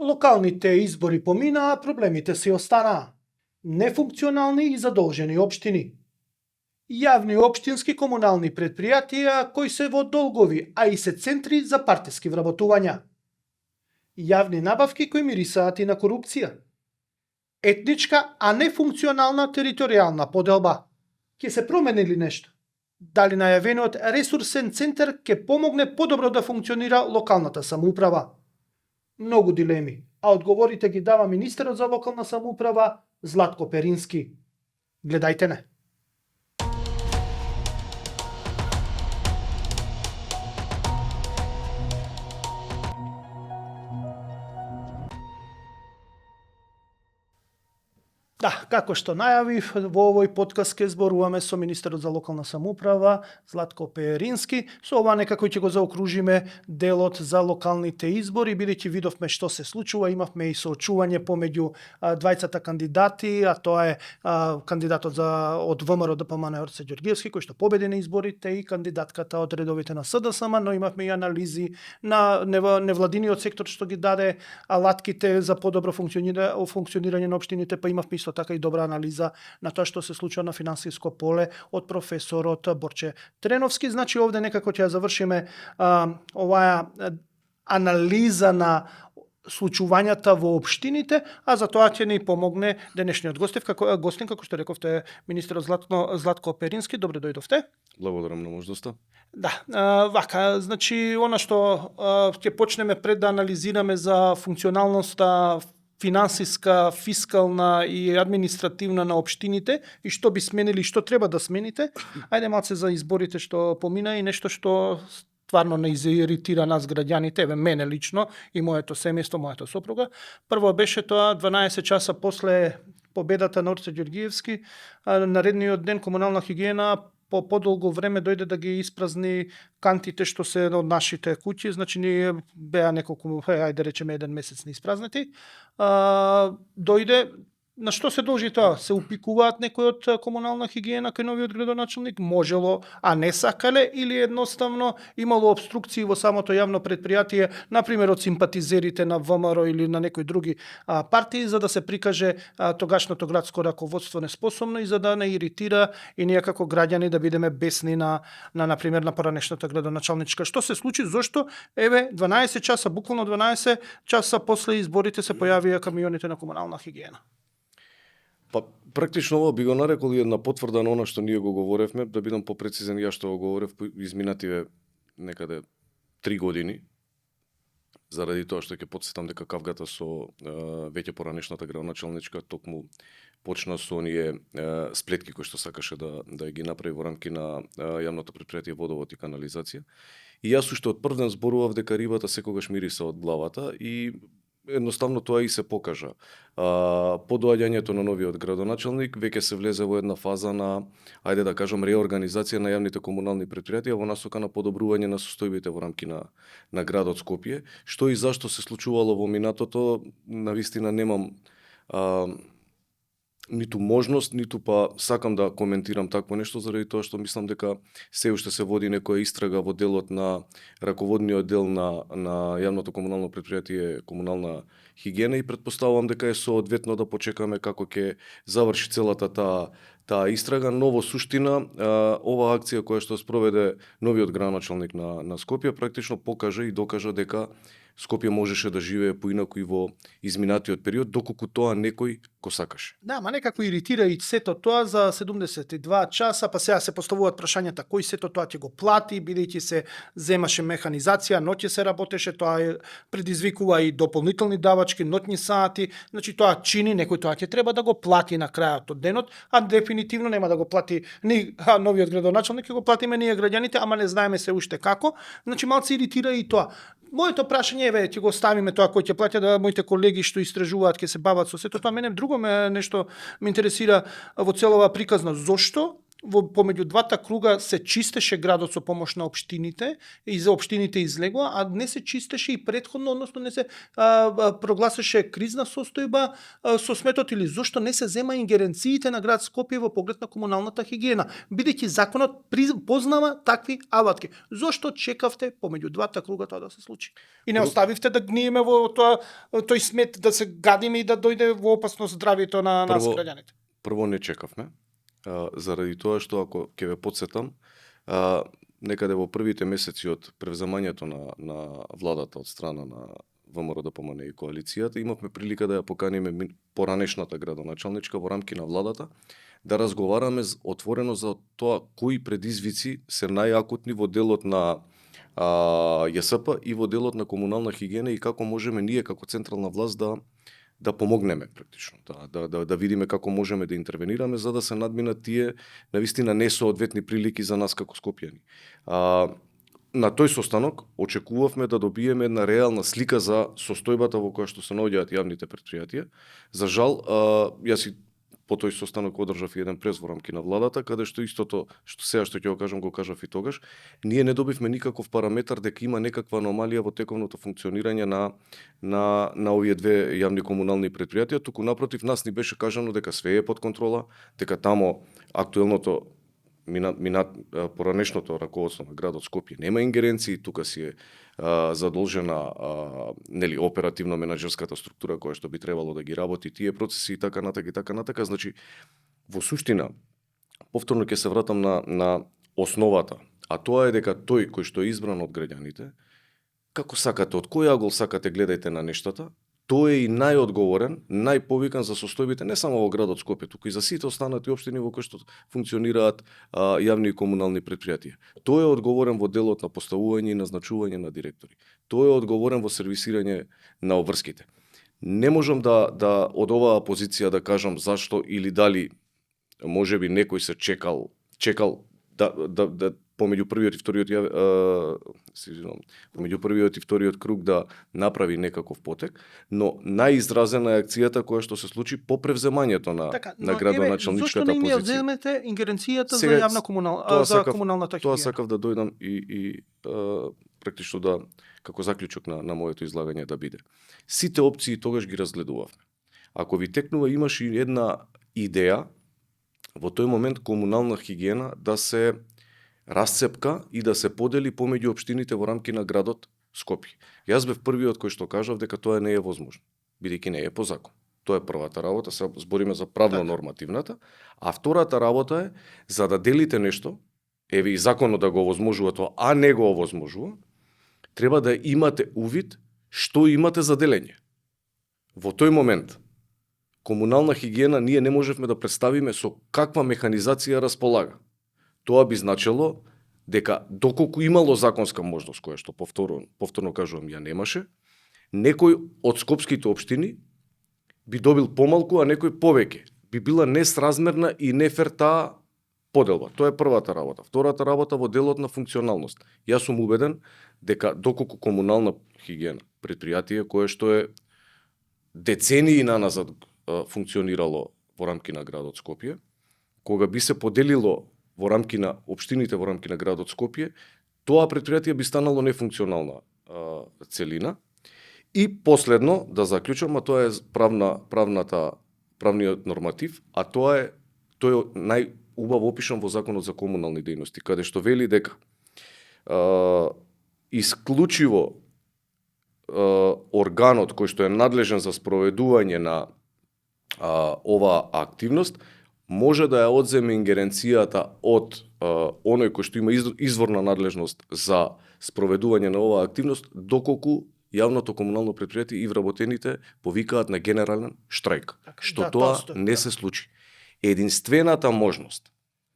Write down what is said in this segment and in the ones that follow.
Локалните избори поминаа, проблемите си останаа. Нефункционални и задолжени општини. Јавни општински комунални предпријатија кои се во долгови, а и се центри за партиски вработувања. Јавни набавки кои мирисаат и на корупција. Етничка, а не функционална територијална поделба. Ќе се промени ли нешто? Дали најавениот ресурсен центар ќе помогне подобро да функционира локалната самоуправа? Многу дилеми, а одговорите ги дава министерот за локална самоуправа Златко Перински. Гледајте не. Да, како што најавив, во овој подкаст ке зборуваме со министерот за локална самоуправа Златко Перински. Со ова некако ќе го заокружиме делот за локалните избори, бидејќи видовме што се случува, имавме и соочување помеѓу двајцата кандидати, а тоа е кандидатот од ВМРО ДПМН Орце Ѓорѓиевски кој што победи на изборите и кандидатката од редовите на СДСМ, но имавме и анализи на невладиниот сектор што ги даде алатките за подобро функционирање на општините, па имавме исто така и добра анализа на тоа што се случува на финансиско поле од професорот Борче Треновски. Значи овде некако ќе ја завршиме оваа анализа на случувањата во општините, а за тоа ќе ни помогне денешниот гостин, како што рековте, министерот Златко Перински. Добре дојдовте. Благодарам на можноста. Да, вака, значи она што ќе почнеме пред да анализираме за функционалноста финансиска, фискална и административна на општините и што би сменили, што треба да смените. Ајде малце за изборите што помина и нешто што стварно не изиритира нас граѓаните, еве мене лично и моето семејство, мојата сопруга. Прво беше тоа 12 часа после победата на Орце Ѓорѓиевски, наредниот ден комунална хигиена по подолго време дојде да ги испразни кантите што се од нашите куќи, значи ние беа неколку, ајде речеме еден месец неиспразнети. Дојде, на што се должи тоа? Се упикуваат некои од комунална хигиена кај новиот градоначалник? Можело, а не сакале, или едноставно имало обструкции во самото јавно предпријатие, например од симпатизерите на ВМРО или на некои други партии, за да се прикаже тогашното градско раководство неспособно и за да не иритира и ние како граѓани да бидеме бесни на например на поранешната градоначалничка. Што се случи? Зошто? Еве 12 часа, буквално 12 часа после изборите се појавија камионите на комунална хигиена. Па практично ова би го нарекол една потврда на она што ние го говоревме, да бидам попрецизен, ја што го говорев изминативе некаде 3 години, заради тоа што ќе потсетам дека кавгата со веќе поранешната градоначалничка токму почна со оние сплетки кои што сакаше да ги направи во рамки на јавното предпријатие водовод и канализација. И јас уште од прв ден зборував дека рибата секогаш мириса од главата и едноставно тоа и се покажа. По доаѓањето на новиот градоначалник веќе се влезе во една фаза на, ајде да кажам, реорганизација на јавните комунални предпријатија во насока на подобрување на состојбите во рамки на градот Скопје. Што и зашто се случувало во минатото, навистина немам ниту можност, ниту па сакам да коментирам такво нешто, заради тоа што мислам дека се уште се води некоја истрага во делот на раководниот дел на јавното комунално предпријатие комунална хигиена и претпоставувам дека е соодветно да почекаме како ќе заврши целата таа истрага, но во суштина оваа акција која што спроведе новиот градоначалник на Скопје практично покажа и докажа дека Скопје можеше да живее поинаку и во изминатиот период, доколку тоа некој го сакаше. Да, ма некако иритира и сето тоа за 72 часа, па сега се поставуваат прашањата кој сето тоа ќе го плати, бидејќи се земаше механизација, ноќе се работеше, тоа предизвикува и дополнителни давачки, ноќни сати, значи тоа чини, некој тоа ќе треба да го плати на крајот од денот, а дефинитивно нема да го плати ни новиот градоначалник, ќе го платиме ние граѓаните, ама не знаеме се уште како, значи малце иритира и тоа. Моето прашање е, ќе го оставиме тоа кој ќе плаќа, да моите колеги што истражуваат ќе се бават со сето тоа. Мене друго нешто ме интересира во целова приказна. Зошто помеѓу двата круга се чистеше градот со помош на општините и за општините излегува, а не се чистеше и претходно, односно не се прогласеше кризна состојба со сметот, или зошто не се зема ингеренциите на град Скопје во поглед на комуналната хигиена, бидејќи законот познава такви аватки. Зошто чекавте помеѓу двата круга тоа да се случи? И не оставивте да гниеме во тој смет, да се гадиме и да дојде во опасност здравието на нас граѓаните? Прво не чекавме. Заради тоа што, ако ќе ве подсетам, некаде во првите месеци од превземањето на владата од страна на ВМРО ДПМН и коалицијата, имавме прилика да ја поканиме поранешната градоначалничка во рамки на владата, да разговараме отворено за тоа кои предизвици се најакутни во делот на ЈСП и во делот на комунална хигиена и како можеме ние како централна власт да помогнеме практично, да видиме како можеме да интервенираме за да се надминат тие навистина несоодветни прилики за нас како скопјани. На тој состанок очекувавме да добиеме една реална слика за состојбата во која што се наоѓаат јавните претпријатија. За жал, јас и по тој состанок одржав еден прес во рамки на владата, каде што истото што сега што ќе го кажам, го кажав и тогаш, ние не добивме никаков параметар дека има некаква аномалија во тековното функционирање на овие две јавни комунални претпријатија, туку напротив нас ни беше кажано дека све е под контрола, дека тамо актуелното поранешното раководство на градот Скопје нема ингеренции, тука си е задолжена оперативно менаџерската структура која што би требало да ги работи тие процеси и така натака. Значи, во суштина, повторно ќе се вратам на основата, а тоа е дека тој кој што е избран од граѓаните, како сакате, од кој агол сакате гледајте на нештата, тој е и најодговорен, најповикан за состојбите не само во градот Скопје, туку и за сите останати општини во кои што функционираат јавни и комунални претпријатија. Тој е одговорен во делот на поставување и назначување на директори. Тој е одговорен во сервисирање на обврските. Не можам да од оваа позиција да кажам зашто или дали можеби некој се чекал да помеѓу првиот и вториот круг да направи некаков потек, но најизразена е акцијата која што се случи по превземањето на градоначалничката позиција. Зошто не одземете ингеренцијата за јавна комуналната хигиена? Тоа сакав да дојдам и практично да како заклучок на моето излагање да биде. Сите опции тогаш ги разгледувавме. Ако ви текнува, имаше една идеја во тој момент комунална хигиена да се расцепка и да се подели помеѓу општините во рамки на градот Скопје. Јас бев првиот кој што кажав дека тоа не е возможно, бидејќи не е по закон. Тоа е првата работа, се збориме за правно-нормативната, а втората работа е за да делите нешто, еве и законот да го овозможува тоа, а не го овозможува, треба да имате увид што имате за делење. Во тој момент комунална хигиена ние не можевме да представиме со каква механизација располага. Тоа би значело дека доколку имало законска можност, која што повторно кажувам ја немаше, некој од скопските општини би добил помалку, а некој повеќе. Би била несразмерна и нефер таа поделба. Тоа е првата работа. Втората работа во делот на функционалност. Јас сум убеден дека доколку комунална хигиена, претпријатие кое што е децении наназад функционирало во рамки на градот Скопје, кога би се поделило во рамки на општините во рамки на градот Скопје, тоа претпријатие би станало нефункционална целина. И последно, да заклучам, а тоа е правниот норматив, а тој е најубаво опишан во Законот за комунални дејности, каде што вели дека исклучиво органот кој што е надлежен за спроведување на оваа активност може да ја одземе ингеренцијата од оној кој што има изворна надлежност за спроведување на оваа активност, доколку јавното комунално претпријатие и вработените повикаат на генерален штрајк, што тоа не се случи. Единствената можност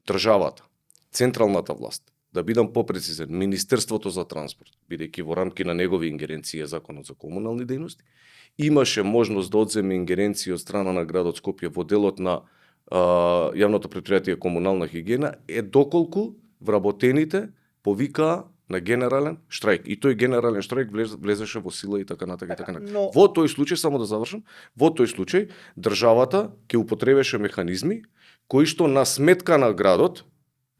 државата, централната власт, да бидам попрецизен, Министерството за транспорт, бидејќи во рамки на негови ингеренции е Законот за комунални дејности, имаше можност да одземе ингеренции од страна на градот Скопје во делот на јавното претпријатие комунална хигиена, е доколку вработените повикаа на генерален штрајк. И тој генерален штрајк влезеше во сила и така натака. Но... Во тој случај, само да завршам, во тој случај државата ќе употребеше механизми кои што на сметка на градот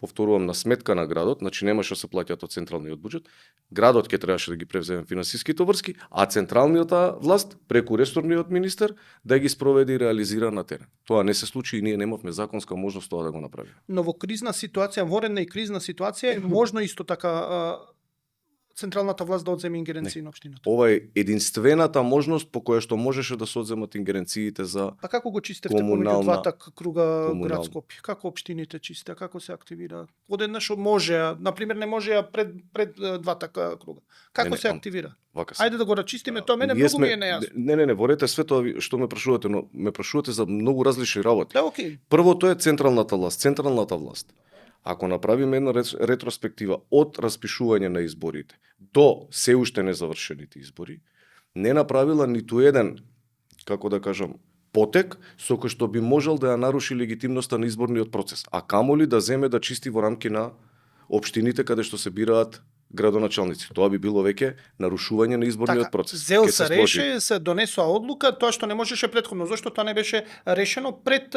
повторувам, на сметка на градот, значи немаше да се плаќаат од централниот буџет, градот ќе требаше да ги превземе финансиските врски, а централната власт преку ресорниот министер да ги спроведе и реализира на терен. Тоа не се случи и ние немавме законска можност тоа да го направиме. Но во кризна ситуација, воредна и кризна ситуација, можно исто така централната власт да одземе ингеренции на општината. Ова е единствената можност по која што можеше да се одземат ингеренциите за А како го чистевте помеѓу двата круга град Скопје? Како општините чисте, како се активира? Одеднаш може, на пример не може пред двата круга. Како се активира? Ајде да го рачистиме, тоа мене многу ми е нејасно. Не, ворете све тоа што ме прашувате, но ме прашувате за многу различни работи. Да, окей. Првото е централната власт. Ако направиме една ретроспектива од распишување на изборите до се уште незавршените избори, не направила ниту еден, како да кажам, потек со кој што би можел да ја наруши легитимноста на изборниот процес, а камоли да земе да чисти во рамки на општините каде што се бираат градоначалници. Тоа би било веќе нарушување на изборниот процес. Зел се реше, се донесоа одлука, тоа што не можеше претходно. Зошто тоа не беше решено пред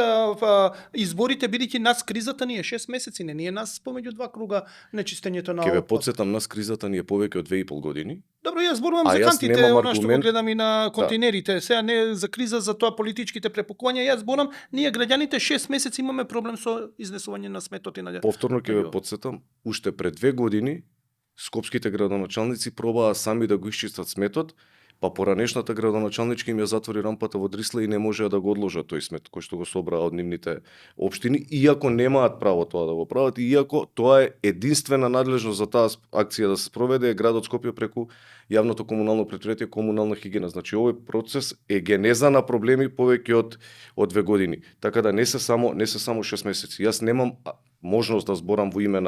изборите, бидејќи нас кризата ни е 6 месеци, не ние нас помеѓу два круга нечистењето на Ќе ве потсетам, нас кризата ни е повеќе од 2,5 години. Добро, јас зборувам за кантите, она што го гледам и на контейнерите. Сега не за криза, за тоа политичките препукувања. Јас зборувам, ние граѓаните 6 месеци имаме проблем со изнесување на сметот и на Повторно ќе ве потсетам, уште пред 2 години скопските градоначалници пробаа сами да го исчистат сметот, па поранешната градоначалничка им ја затвори рампата во Дрисла и не можеа да го одложат тој смет кој што го собраа од нивните општини, иако немаат право тоа да го прават, иако тоа е единствена надлежност за таа акција да се спроведе градот Скопје преку јавното комунално претпријатие Комунална хигиена. Значи овој процес е генеза на проблеми повеќе од 2 години. Така да не се само 6 месеци. Јас немам можност да зборам во име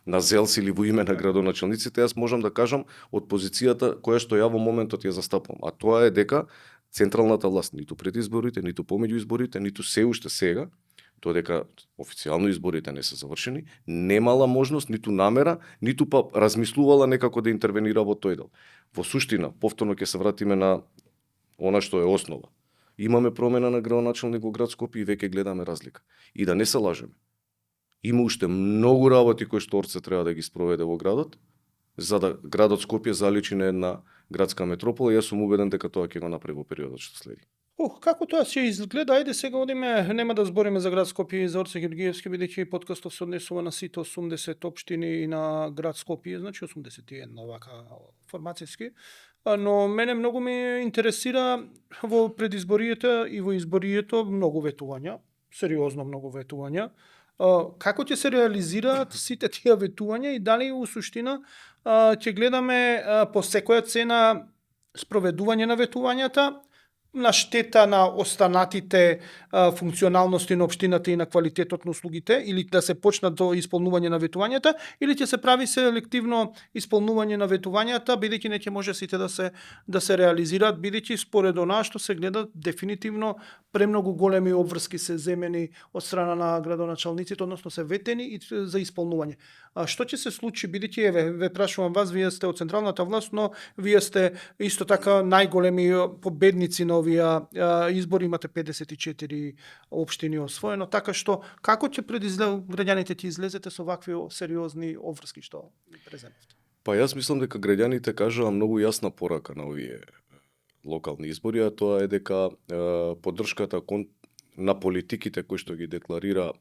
на ЗЕЛС или во име на градоначалниците, јас можам да кажам од позицијата која што ја во моментот ја застапувам. А тоа е дека централната власт ниту пред изборите, ниту помеѓу изборите, ниту се уште сега, додека официјално изборите не се завршени, немала можност, ниту намера, ниту па размислувала некако да интервенира во тој дел. Во суштина, повторно ќе се вратиме на она што е основа. Имаме промена на градоначалник во град Скопје и веќе гледаме разлика. И да не се лажеме. Има уште многу работи кои што Орце треба да ги спроведе во градот, за да градот Скопје заличи на една градска метропола. Јас сум убеден дека тоа ќе го направи во периодот што следи. Како тоа ќе изгледа? Ајде сега одиме, нема да збориме за град Скопје и за Орце Георгиевски, бидејќи подкастов се однесува на сите 80 општини и на град Скопје, значи 81 вака формацијски. Но мене многу ме интересира во предизборието и во изборието многу ветувања, сериозно многу ветувања. Како ќе се реализираат сите тие ветувања и дали у суштина ќе гледаме по секоја цена спроведување на ветувањата на штета на останатите функционалности на општината и на квалитетот на услугите, или да се почнат до исполнување на ветувањата, или ќе се прави селективно исполнување на ветувањата, бидејќи не ќе може сите да се реализираат, бидејќи според онаа што се гледа дефинитивно премногу големи обврски се земени од страна на градоначалниците, односно се ветени и за исполнување. Што ќе се случи, бидејќи ве прашувам вас, вие сте од централната власт, но вие сте исто така најголеми победници на овие избори, имате 54 општини освоено, така што како ќе граѓаните ќе излезете со вакви сериозни обврски што преземавте? Па јас мислам дека граѓаните кажаа многу јасна порака на овие локални избори, а тоа е дека поддршката на политиките кои што ги декларира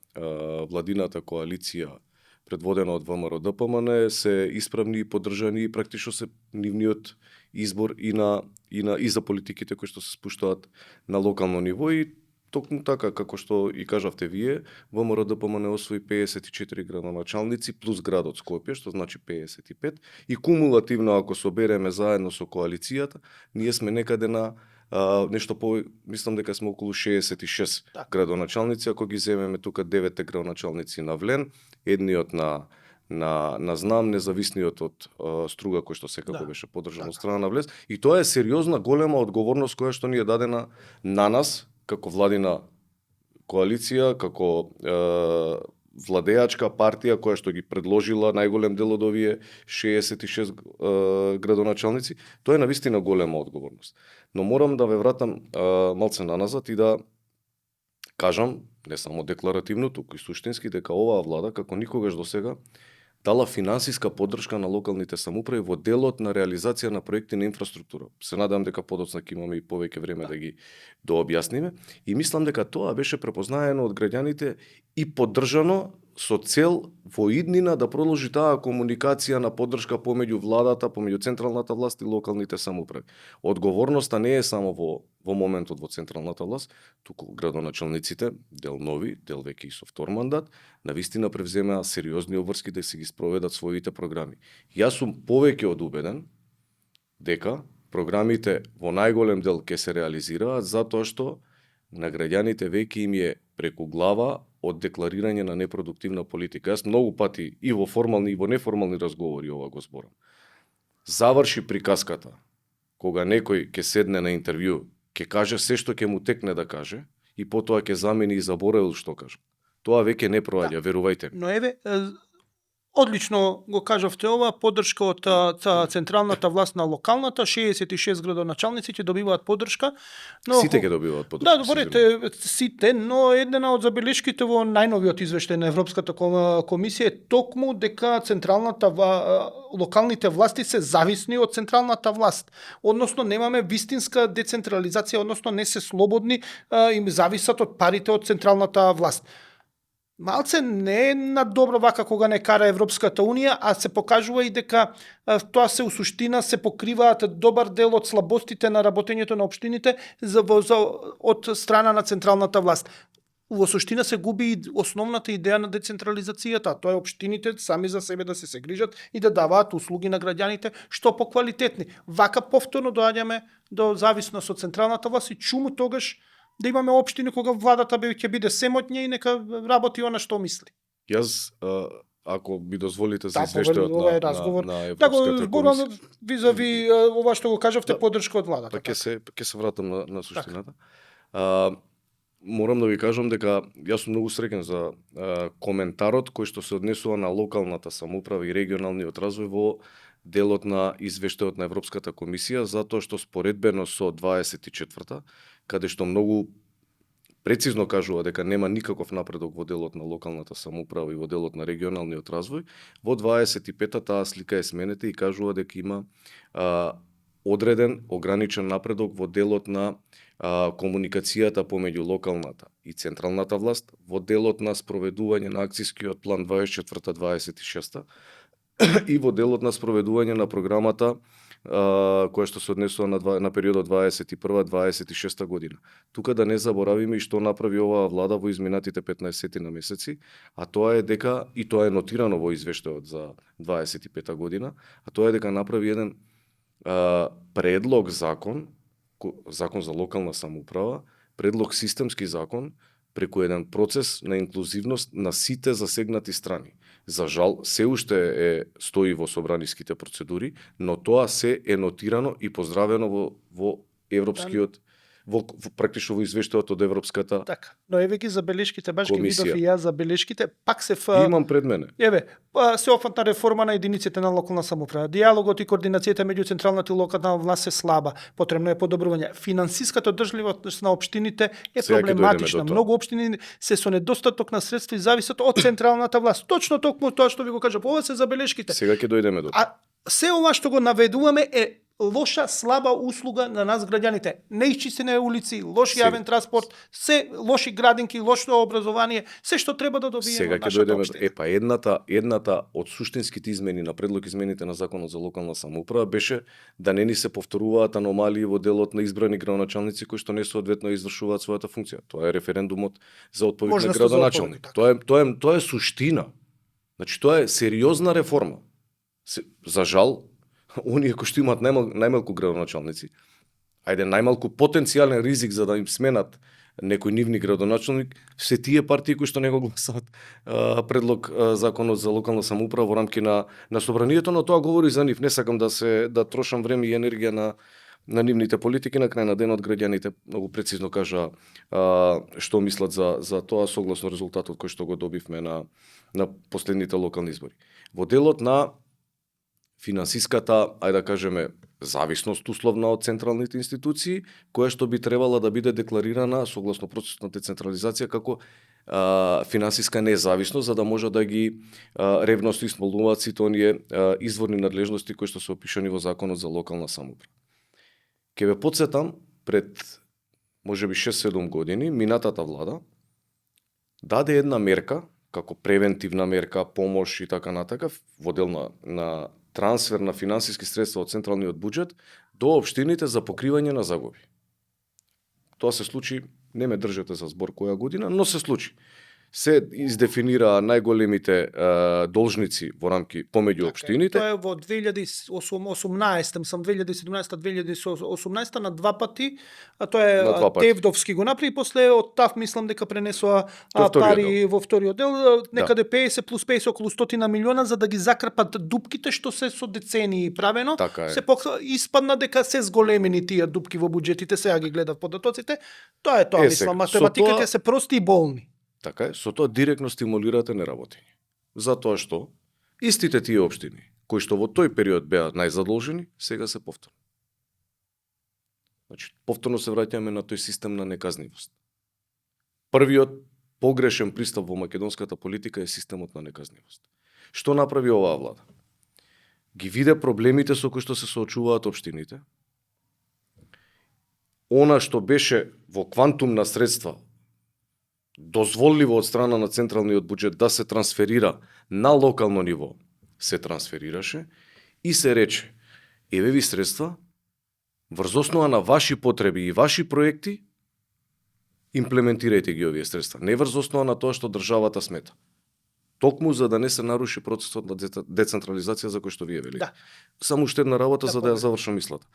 владината коалиција предводена од ВМРО ДПМН се исправни и поддржани и практично се нивниот избор и за политиките кои што се спуштаат на локално ниво и токму така како што и кажавте вие, ВМРО ДПМН освои 54 градоначалници плюс градот Скопје, што значи 55 и кумулативно ако собереме заедно со коалицијата, ние сме некаде на нешто мислам дека сме околу 66 градоначалници, ако ги земеме тука 9 градоначалници на Влен, едниот на Знам, независниот од Струга кој што секако беше поддржан од страна на Влез, и тоа е сериозна голема одговорност која што ни е дадена на нас како владина коалиција, како владеачка партија која што ги предложила најголем дел од овие 66 градоначалници, тоа е навистина голема одговорност. Но морам да ве вратам малце наназад и да кажам не само декларативно, туку и суштински, дека оваа влада, како никогаш досега, дала финансиска поддршка на локалните самоуправи во делот на реализација на проекти на инфраструктура. Се надевам дека подоцна ќе имаме и повеќе време да ги дообјасниме. И мислам дека тоа беше препознаено од граѓаните и поддржано со цел во иднина да продолжи таа комуникација на поддршка помеѓу владата, помеѓу централната власт и локалните самоуправи. Одговорноста не е само во моментот во централната власт, туку градоначалниците, дел нови, дел веќе и со втор мандат, навистина превземаа сериозни обврски да се ги спроведат своите програми. Јас сум повеќе од убеден дека програмите во најголем дел ќе се реализираат затоа што на граѓаните веќе им е преку глава од декларирање на непродуктивна политика. Јас многу пати и во формални и во неформални разговори ова го зборам. Заврши приказката кога некој ќе седне на интервју, ќе каже се што ќе му текне да каже и потоа ќе замени и заборавил што кажа. Тоа веќе не проаѓа, верувајте ми. Но еве, одлично го кажавте ова, поддршка од централната власт на локалната, 66 градоначалници ќе добиваат поддршка. Но Сите ќе добиваат поддршка. Да, добрете, сите, но една од забелешките во најновиот извештај на Европската комисија е токму дека локалните власти се зависни од централната власт. Односно немаме вистинска децентрализација, односно не се слободни, им зависат од парите од централната власт. Малце не е на добро вака кога не кара Европската Унија, а се покажува и дека тоа се у суштина се покриваат добар дел од слабостите на работењето на општините од страна на централната власт. Во суштина се губи и основната идеја на децентрализацијата, тоа е општините сами за себе да се грижат и да даваат услуги на граѓаните што поквалитетни. Вака повторно доаѓаме до зависност од централната власт и чуму тогаш да имаме општини кога владата ќе биде семотња и нека работи она што мисли. Јас, ако би дозволите за Да, извештајот на да го Европската зборувам комисија. визави ова што го кажавте, Да. поддршка од владата. Па ќе се вратам на суштината. Морам да ви кажам дека јас сум многу среќен за коментарот кој што се однесува на локалната самоуправа и регионалниот развој во делот на извештајот на Европската комисија, затоа што споредбено со 24-та, каде што многу прецизно кажува дека нема никаков напредок во делот на локалната самоуправа и во делот на регионалниот развој, во 25-та таа слика е сменета и кажува дека има одреден, ограничен напредок во делот на комуникацијата помеѓу локалната и централната власт, во делот на спроведување на акцискиот план 24-26 и во делот на спроведување на програмата која што се однесува на периодот 21-26 година. Тука да не заборавиме и што направи оваа влада во изминатите 15 на месеци, а тоа е дека, и тоа е нотирано во извештајот за 25 година, а тоа е дека направи еден предлог закон за локална самоуправа, предлог системски закон, преку еден процес на инклузивност на сите засегнати страни. За жал, се уште стои во собраниските процедури, но тоа се е нотирано и поздравено во европскиот, практично во извештајот од Европската Така. Но еве ги забелешките, баш ги комисија. видов и јас забелешките, пак се Имам пред мене. Еве, сеопфатна реформа на единиците на локална самоуправа. Диалогот и координацијата меѓу централната и локална власт е слаба. Потребно е подобрување. Финансиската одржливост на општините е Сега ќе дојдеме проблематична. до тоа. Многу општини се со недостаток на средства и зависат од централната власт. Точно токму тоа што ви го кажав. Ова се забелешките. Сега ќе дојдеме до тоа. А се ова што го наведуваме е лоша, слаба услуга на нас граѓаните. Неисчистени улици, лош Сега. јавен транспорт, се лоши градинки, лошо образование, се што треба да добиеме Сега од ќе нашата дојдеме општина. едната од суштинските измени на предлог измените на Законот за локална самоуправа беше да не ни се повторуваат аномалии во делот на избрани градоначалници кои што не соодветно извршуваат својата функција. Тоа е референдумот за отповед на Можноста за градоначалник. отповед, Тоа е суштина. Значи тоа е сериозна реформа. За жал, оние кои што имаат најмалку градоначалници, најмалку потенцијален ризик за да им сменат некој нивни градоначалник, се тие партии кои што не го гласаат предлог законот за локална самоуправа во рамки на собранието, но тоа говори за нив. Не сакам да трошам време и енергија на нивните политики. На крај на денот граѓаните многу прецизно кажа што мислат за тоа согласно резултатот кој што го добивме на последните локални избори. Во делот на финансиската, ајде да кажеме, зависност условна од централните институции, која што би требала да биде декларирана согласно процесот на децентрализација како финансиска независност, за да може да ги ревностно исполнуваат сите оние изворни надлежности кои што се опишани во Законот за локална самоуправа. Ке ве потсетам, пред можеби 6-7 години, минатата влада даде една мерка, како превентивна мерка, помош и така натака, во дел на трансфер на финансиски средства од централниот буџет до општините за покривање на загуби. Тоа се случи, не ме држете за збор која година, но се случи. Се издефинира најголемите должници во рамки помеѓу општините. Тоа е во 2017 на два пати, а тоа е Тевдовски го направи, после од ТАФ мислам дека пренесоа пари во вториот дел, некаде 50 плюс 50 околу 100 милиона за да ги закрпат дупките што се со децении правено. Се испадна дека се зголемени тие дупки во буџетите, сега ги гледав податоците. Тоа е тоа, мислам, математиките се прости и болни. Така е, со тоа директно стимулирате неработење. Затоа што истите тие општини, кои што во тој период беа најзадолжени, сега се повторно. Значи, повторно се враќаме на тој систем на неказнивост. Првиот погрешен пристап во македонската политика е системот на неказнивост. Што направи оваа влада? Ги виде проблемите со кои што се соочуваат општините. Она што беше во квантум на средства дозволиво од страна на централниот буџет да се трансферира на локално ниво, се трансферираше и се рече, еве ви средства, врз основа на ваши потреби и ваши проекти, имплементирајте ги овие средства. Не врз основа на тоа што државата смета. Токму за да не се наруши процесот на децентрализација за кој што вие велите. Да. Само уште една работа за да ја завршам мислата.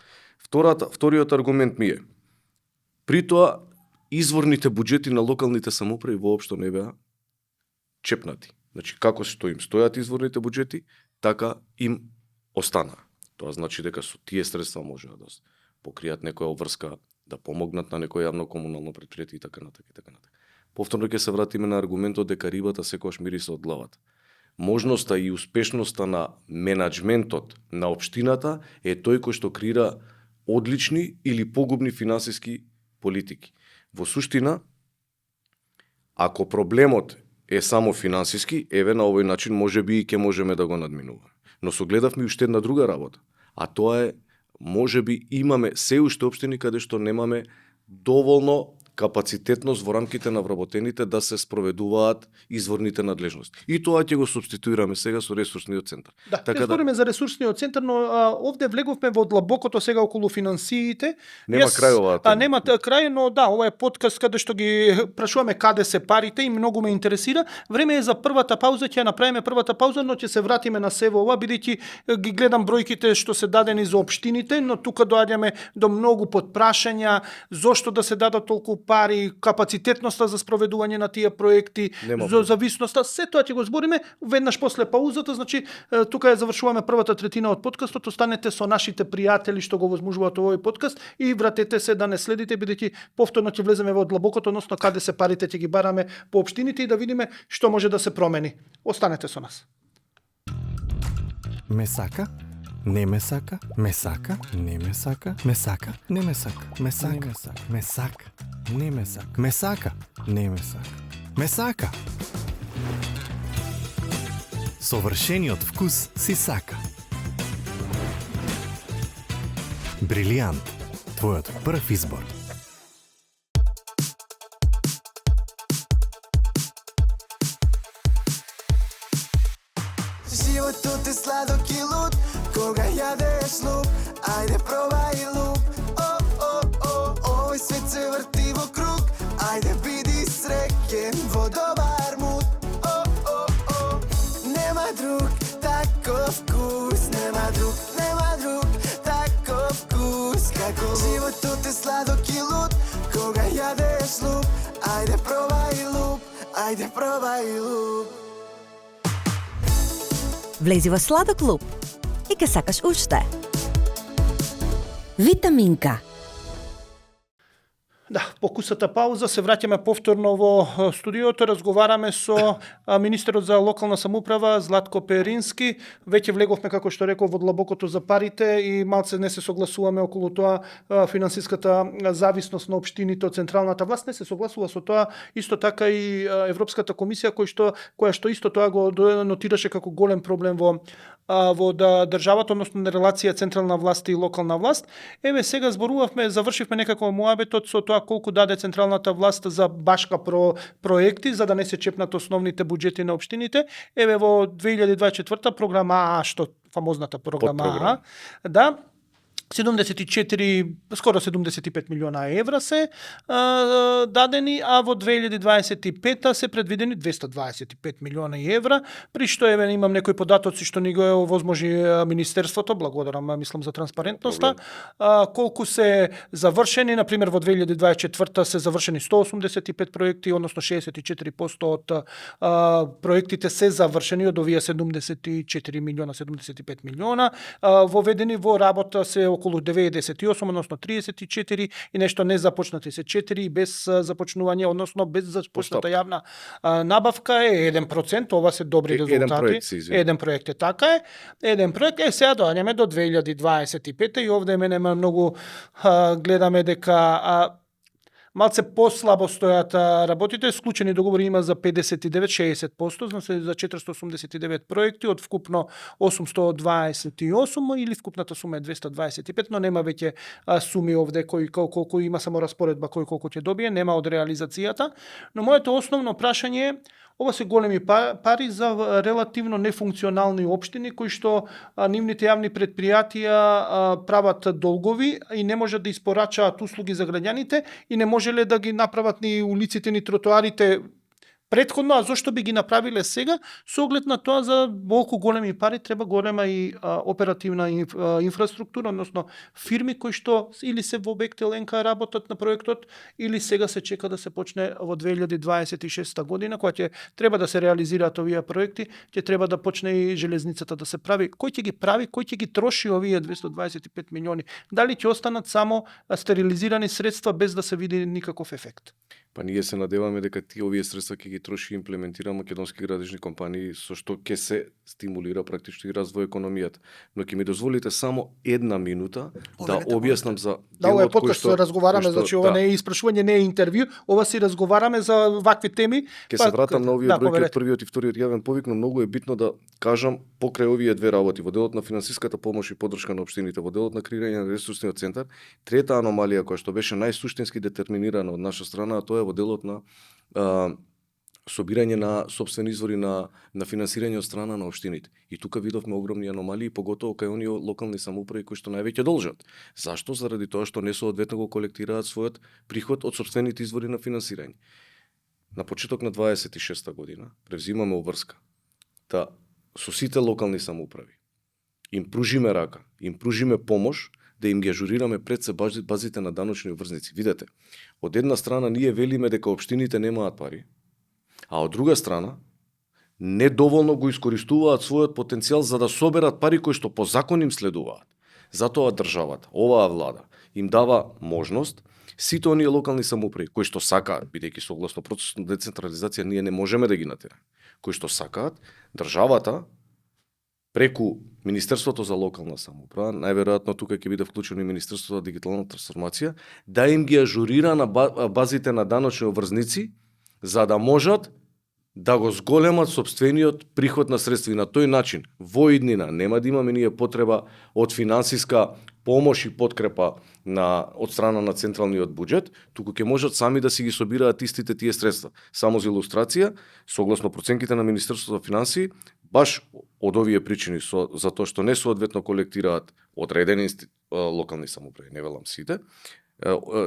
Вториот аргумент ми е, при тоа изворните буџети на локалните самоуправи воопшто не беа чепнати. Значи, како што им стојат изворните буџети, така им останаа. Тоа значи дека со тие средства можеа да покријат некоја обврска, да помогнат на некој јавно комунално предпријатие и така натака и така натака. Повторно ќе се вратиме на аргументот дека рибата секогаш мириса од главата. Можноста и успешноста на менаџментот на општината е тој кој што креира одлични или погубни финансиски политики. Во суштина, ако проблемот е само финансиски, еве на овој начин можеби и ќе можеме да го надминуваме. Но согледавме уште една друга работа, а тоа е можеби имаме се уште општини каде што немаме доволно капацитетност во рамките на вработените да се спроведуваат изворните надлежности. И тоа ќе го субституираме сега со ресурсниот центар. Да, така збориме за ресурсниот центар, но овде влеговме во длабокото сега околу финансиите. Нема крај оваа тема. Нема крај, но да, ова е подкаст каде што ги прашуваме каде се парите и многу ме интересира. Време е за првата пауза, ќе направиме првата пауза, но ќе се вратиме на сево ова, бидејќи ги гледам бројките што се дадени за општините, но тука доаѓаме до многу подпрашања, зошто да се дадат толку пари, капацитетноста за спроведување на тие проекти, за зависноста, се тоа ќе го збориме веднаш после паузата. Значи, тука ја завршуваме првата третина од подкастот, останете со нашите пријатели што го возможуваат овој подкаст и вратете се да не следите, бидејќи повторно ќе влеземе во длабокото, односно каде се парите ќе ги бараме по општините и да видиме што може да се промени. Останете со нас. Ме сака? Не ме сака, ме сака, не ме сака, ме сака, не ме сака, ме сака, ме сака, не ме сака, ме сака, не ме сака, ме сака. Совршениот вкус си сака. Брилијант, твојот прв избор. Животот е сладок и луд, кога јадеш луп, ајде пробај луп. Овој свет се врти во круг, ајде биди среќен во добар муд. Нема друг таков вкус, нема друг таков вкус како животот е сладок и луд, кога јадеш луп, ајде пробај луп, ајде пробај луп. Влези во сладок луп и ке сакаш уште. Витаминка. Да, по кусата пауза се враќаме повторно во студиото, разговараме со министерот за локална самоуправа Златко Перински. Веќе влеговме, како што реков, во длабокото за парите и малце не се согласуваме околу тоа финансиската зависност на општините од централната власт. Не се согласува со тоа исто така и Европската комисија која што исто тоа го нотираше како голем проблем во државата, односно на релација централна власт и локална власт. Еве сега зборувавме, завршивме некако муабетот со тоа колку даде централната власт за башка проекти за да не се чепнат основните буџети на општините. Еве во 2024 програма А, што фамозната програма А, да, 74, скоро 75 милиона евра се дадени, а во 2025 се предвидени 225 милиона евра, при што еве имам некои податоци што ни го овозможи министерството, благодарам, мислам за транспарентноста, колку се завршени, на пример во 2024 се завршени 185 проекти, односно 64% од проектите се завршени од овие 74 милиона, 75 милиона, воведени во работа се околу 98, односно 34 и нешто не започнати се 4 без започнување, односно без започната јавна набавка е 1%, ова се добри резултати. Еден проект е така е. Еден проект е, сега доаѓаме до 2025 и овде мене многу гледаме дека малце послабо стојат работите. Склучени договори има за 59-60%, значи за 489 проекти од вкупно 828 или вкупната сума е 225, но нема веќе суми овде колку има само распоредба колку ќе добие, нема од реализацијата. Но моето основно прашање е, ова се големи пари за релативно нефункционални општини кои што нивните јавни предпријатија прават долгови и не можат да испорачаат услуги за граѓаните и не можеле да ги направат ни улиците ни тротоарите претходно, а зошто би ги направиле сега? Со оглед на тоа за колку големи пари треба голема и оперативна инфраструктура, односно фирми кои што или се во обект ЛНК работат на проектот, или сега се чека да се почне во 2026 година, кога ќе треба да се реализираат овие проекти, ќе треба да почне и железницата да се прави. Кој ќе ги прави, кој ќе ги троши овие 225 милиони? Дали ќе останат само стерилизирани средства без да се види никаков ефект? Па ние се надеваме дека овие средства ќе ги троши и имплементира македонски градежни компании, со што ќе се стимулира практично и развој економијата. Но ќе ми дозволите само една минута да објаснам за да, ова е подкаст, разговараме, значи ова не е испрашување, не е интервју, ова си разговараме за вакви теми. Ќе се вратам на овие бројки од првиот и вториот јавен повик, но многу е битно да кажам покрај овие две работи, во делот на финансиската помош и поддршка на општините, во делот на креирање на ресурсниот центар, трета аномалија која што беше најсуштински детерминирана од наша страна, тоа е во делот на собирање на сопствени извори на финансирање од страна на општините. И тука видовме огромни аномалии, поготово кај оние локални самоуправи кои што највеќе должат. Зашто? Заради тоа што не соодветно го колектираат својот приход од сопствените извори на финансирање. На почеток на 26-та година превзимаме обврска да со сите локални самоуправи им пружиме рака, им пружиме помош, да им ги ажурираме пред се базите на даночни обврзници. Видете, од една страна ние велиме дека општините немаат пари, а од друга страна недоволно го искористуваат својот потенцијал за да соберат пари кои што по закон им следуваат. Затоа државата, оваа влада, им дава можност сите оние локални самоуправи кои што сакаат, бидејќи согласно процесот на децентрализација ние не можеме да ги натераме, кои што сакаат, државата преку Министерството за локална самоуправа, најверојатно тука ќе биде вклучено и Министерството за дигитална трансформација, да им ги ажурира на базите на даночни обврзници, за да можат да го зголемат сопствениот приход на средства. И на тој начин, во иднина, нема да имаме ние потреба од финансиска помош и подкрепа од страна на централниот буџет, туку ќе можат сами да си ги собираат истите тие средства. Само за илустрација, согласно проценките на Министерството за финансии, баш од овие причини, за тоа што не соодветно колектираат одредени локални самоуправи, не велам сите,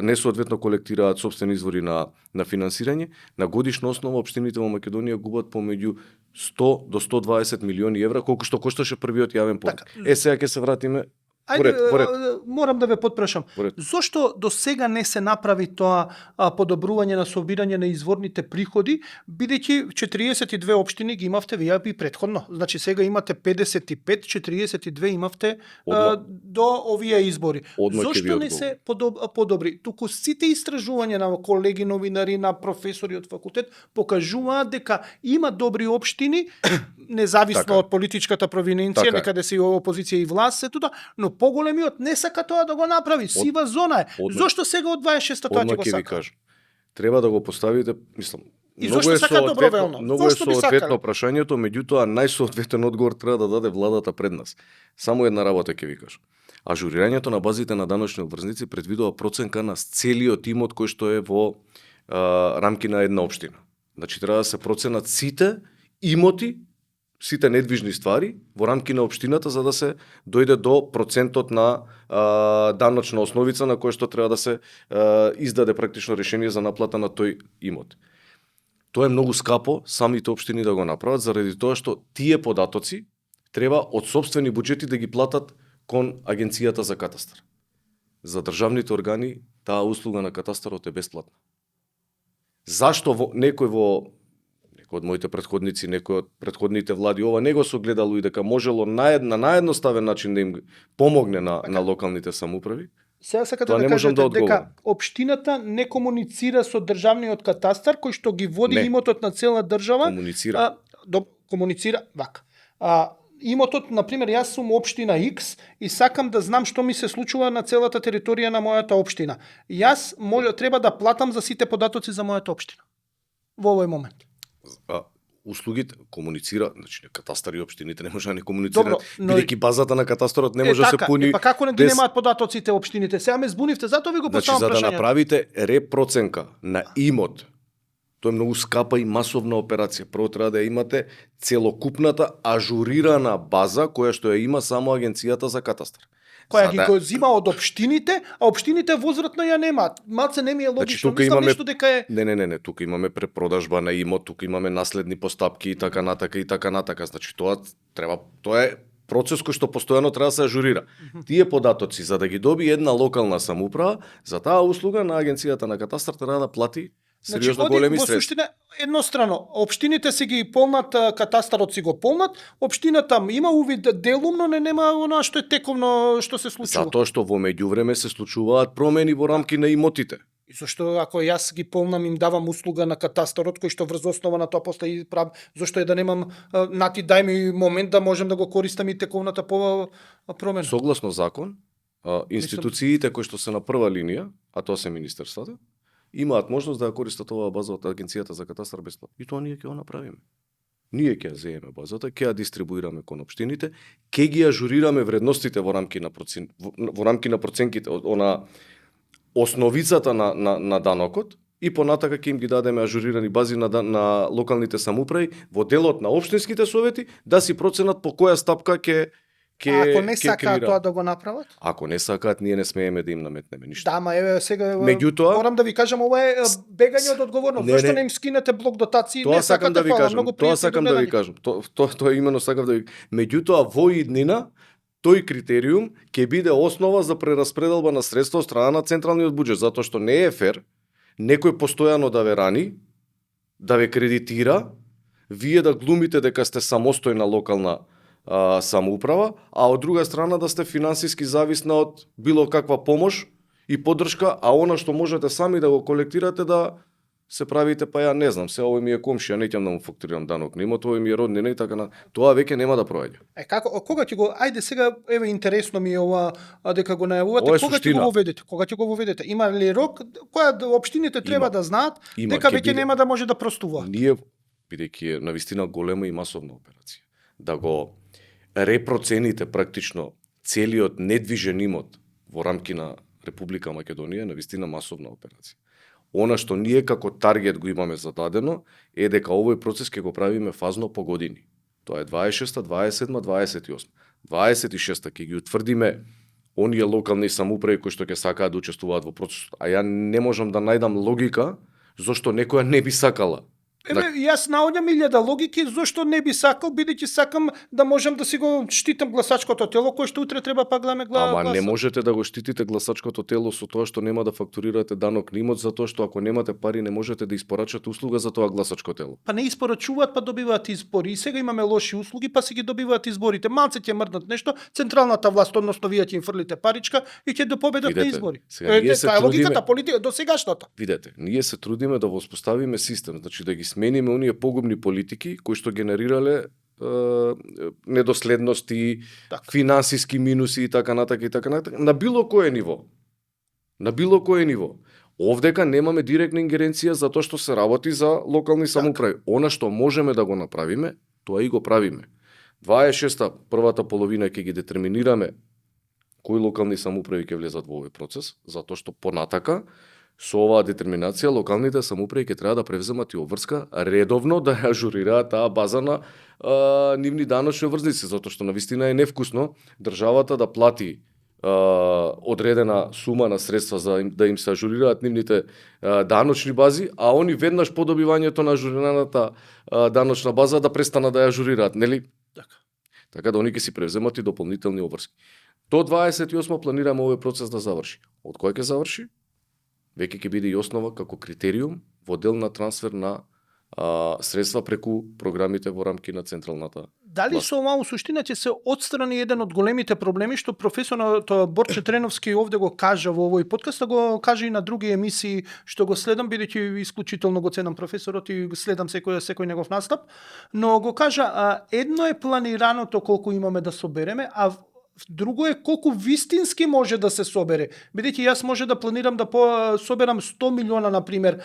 несоодветно колектираат сопствени извори на финансирање, на годишна основа општините во Македонија губат помеѓу 100 до 120 милиони евра, колку што кошташе првиот јавен повик. Сега ќе се вратиме Ајде, ред. морам да ве потпрашам. Во ред. Зошто до сега не се направи тоа подобрување на собирање на изворните приходи, бидејќи 42 општини ги имавте вие и претходно. Значи сега имате 55, 42 имавте до овие избори. Одма ќе ви Зошто не се подобри? Туку сите истражувања на колеги новинари, на професори од факултет покажуваат дека има добри општини, независно Така. од политичката провиненција, Така. некаде се и опозиција и власт, се тоа, но поголемиот не сака тоа да го направи. Сива зона е. Одма- Зошто сега од 26-та тоа ќе Одма го ќе ви сака? кажам. Треба да го поставите, мислам, И зошто сака доброволно? Многу е Зошто би соодветно сакале? прашањето, меѓутоа најсоодветен одговор треба да даде владата пред нас. Само една работа ќе ви кажам. Ажурирањето на базите на даночни обврзници предвидува проценка на целиот имот кој што е во рамки на една општина. Значи треба да се проценат сите имоти, сите недвижни ствари во рамки на општината за да се дојде до процентот на даночна основица на кој што треба да се издаде практично решение за наплата на тој имот. Тоа е многу скапо самите општини да го направат заради тоа што тие податоци треба од сопствени буџети да ги платат кон Агенцијата за катастар. За државните органи таа услуга на катастарот е бесплатна. Зашто некој од моите претходници, некој од претходните влади ова не го согледало и дека можело на наедноставен начин да им помогне на локалните самоуправи? Сега сакате Тоа да не можам кажете да дека одговорам. општината не комуницира со државниот катастар кој што ги води Не. имотот на цела држава. Комуницира. Комуницира вака. Имотот, например, јас сум општина X и сакам да знам што ми се случува на целата територија на мојата општина. Јас треба да платам за сите податоци за мојата општина. Во овој момент. Услугите комуницира, значи катастар и општините не може да не комуницираат, Добро, но- бидејќи базата на катастарот не може да се пуни. па како не ги без- немаат податоците општините? Сега ме збунивте, затоа ви го Значи, поставам за да прашањето. направите репроценка на имот, тоа е многу скапа и масовна операција. Прво треба да ја имате целокупната ажурирана база која што ја има само Агенцијата за катастар. Која За ги да- го зима од општините, а општините возвратно ја немаат. Малце не ми е логично. тука Мислам имаме- нешто дека е Не, тука имаме препродажба на имот, тука имаме наследни постапки и така натака. Значи тоа е процес кој што постојано треба да се ажурира. Тие податоци за да ги доби една локална самоуправа, за таа услуга на Агенцијата на катастар треба да плати сериозно големи во средства. суштина еднострано, општините си ги полнат, катастарот си го полнат, општината има увид делумно, не нема она што е тековно што се случува. Затоа што во меѓувреме се случуваат промени во рамки на имотите. И зашто ако јас ги полнам им давам услуга на катастарот кој што врз основа на тоа после и прав, зашто е да немам нати дај ми момент да можам да го користам и тековната промена. Согласно закон, институциите кои што се на прва линија, а тоа се министерствата, имаат можност да ја користат оваа база од Агенцијата за катастар бесплатно. И тоа ние ќе го направиме. Ние ќе ја земеме базата, ќе ја дистрибуираме кон општините, ќе ги ажурираме вредностите во рамки на проценките, она основицата на данокот и понатака ќе им ги дадеме ажурирани бази на локалните самоуправи во делот на општинските совети да си проценат по која стапка ќе Ако не ќе сакаат креираат. тоа да го направат? Ако не сакаат, ние не смееме да им наметнеме ништо. Да, ма еве сега Меѓутоа- морам да ви кажам ова е бегање од одговорност. Не, Зошто не. не им скинете блок дотации? Тоа Не сакам сакате, да ви фала, кажам. многу Тоа пријатно сакам да ви гледање. кажам. Тоа имено сакам да ви. Меѓутоа во иднина тој критериум ќе биде основа за прераспределба на средства од страна на централниот буџет, затоа што не е фер некој постојано да ве рани, да ве кредитира, вие да глумите дека сте самостојна локална самоуправа, а од друга страна да сте финансиски зависна од било каква помош и поддршка, а она што можете сами да го колектирате да се правите, па ја не знам, се овој ми е комшија, не ќе да му фактурирам данок на имот, овој ми е роднина и така на. Тоа веќе нема да проаѓа. Кога ќе го ајде сега еве интересно ми е ова дека го најавувате, Ова е кога ќе суштина. го воведете? Кога ќе го воведете? Има ли рок која општините треба Има. да знаат Има, дека ќе веќе биде. нема да може да простуваат? Ние, бидејќи е навистина голема и масовна операција, да го репроцените практично целиот недвижен имот во рамки на Република Македонија е навистина масовна операција. Она што ние како таргет го имаме зададено е дека овој процес ќе го правиме фазно по години. Тоа е 26-та, 27-та, 28-та. 26-та ќе ги утврдиме оние локални самоуправи кои што ќе сакаат да учествуваат во процесот. А ја не можам да најдам логика зошто некоја не би сакала Јас наоѓам 1000 логики зошто не би сакал, бидејќи сакам да можам да си го штитам гласачкото тело, кој што утре треба пак да ме гласа. Ама не можете да го штитите гласачкото тело со тоа што нема да фактурирате данок на имот, затоа што ако немате пари не можете да испорачате услуга за тоа гласачко тело. Па не испорачуваат, па добиваат избори. И сега имаме лоши услуги, па си ги добиваат изборите. Малце ќе мрднат нешто, централната власт, односно вие ќе им фрлите паричка и ќе победат на избори. Сега ние се Тоа е трудиме- логиката, политика до сегашната. Видете, ние се трудиме да воспоставиме систем, значи да ги смениме оние погубни политики кои што генерирале недоследности, Така. финансиски минуси и така натака, на било кое ниво. На било кое ниво. Овдека немаме директна ингеренција затоа што се работи за локални самоуправи. Она што можеме да го направиме, тоа и го правиме. 26-та, првата половина ќе ги детерминираме кои локални самоуправи ќе влезат во овој процес, затоа што понатака со оваа детерминација локалните самоуправи ќе треба да превземат и обврска редовно да ја ажурираат таа база на нивни даночни обврзници, затоа што навистина е невкусно државата да плати одредена сума на средства за да им се ажурираат нивните даночни бази, а они веднаш по добивањето на ажурираната даночна база да престанат да ја ажурираат, нели? Така да они ќе си превземат и дополнителни обврски. До 28 планираме овој процес да заврши. Од кој ќе заврши? Веќе ќе биде и основа како критериум во дел на трансфер на средства преку програмите во рамки на централната. Дали со ова суштина ќе се отстрани еден од големите проблеми што професорот Борче Треновски овде го кажа во овој подкаст, а го каже и на други емисии што го следам, бидејќи исклучително го ценам професорот и следам секој негов настап, но го кажа едно е планираното колку имаме да собереме, а друго е колку вистински може да се собере. Бидејќи јас може да планирам да соберам 100 милиона на пример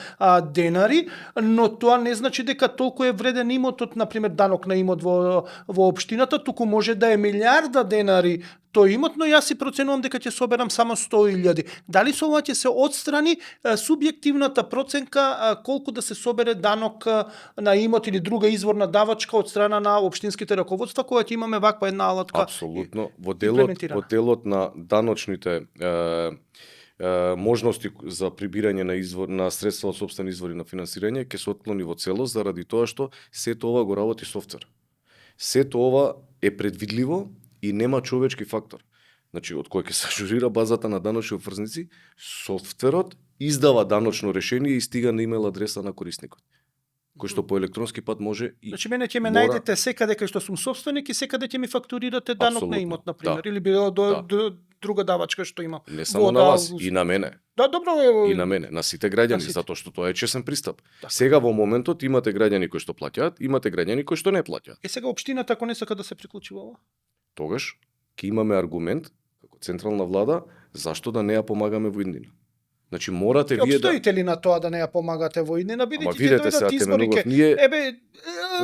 денари, но тоа не значи дека толку е вреден имотот, на пример данок на имот во општината, туку може да е милиарда денари тој имот, но јас си проценувам дека ќе соберам само 100.000. Дали со ова ќе се отстрани субјективната проценка колку да се собере данок на имот или друга изворна давачка од страна на општинските раководства, кога ќе имаме ваква една алатка? Апсолутно. Во делот на даночните можности за прибирање на средства од сопствени извори на финансирање ќе се отклони во целост заради тоа што сето ова го работи софтвер. Сето ова е предвидливо и нема човечки фактор. Значи, од кој ќе се ажурира базата на даночни обврзници, софтверот издава даночно решение и стига на имейл адреса на корисникот, кој што по електронски пат може и Значи мене ќе ме најдете секаде кај што сум собственик и секаде ќе ми фактурирате данок на имот, на пример, или било до друга давачка што има. не само на вас, и на мене. Да, добро. И на мене, на сите граѓани, сите. затоа што тоа е чесен пристап. Сега во моментот имате граѓани кои што плаќаат, имате граѓани кои што не плаќаат. Сега општината ако не сака да се приклучи во ова? Тогаш ќе имаме аргумент како централна влада зашто да не ја помагаме во иднина. Значи морате вие да Обстоите ли на тоа да не ја помагате во иднина, Ама бидејќи ќе видете сега дојдат избори Теменугов, ке ние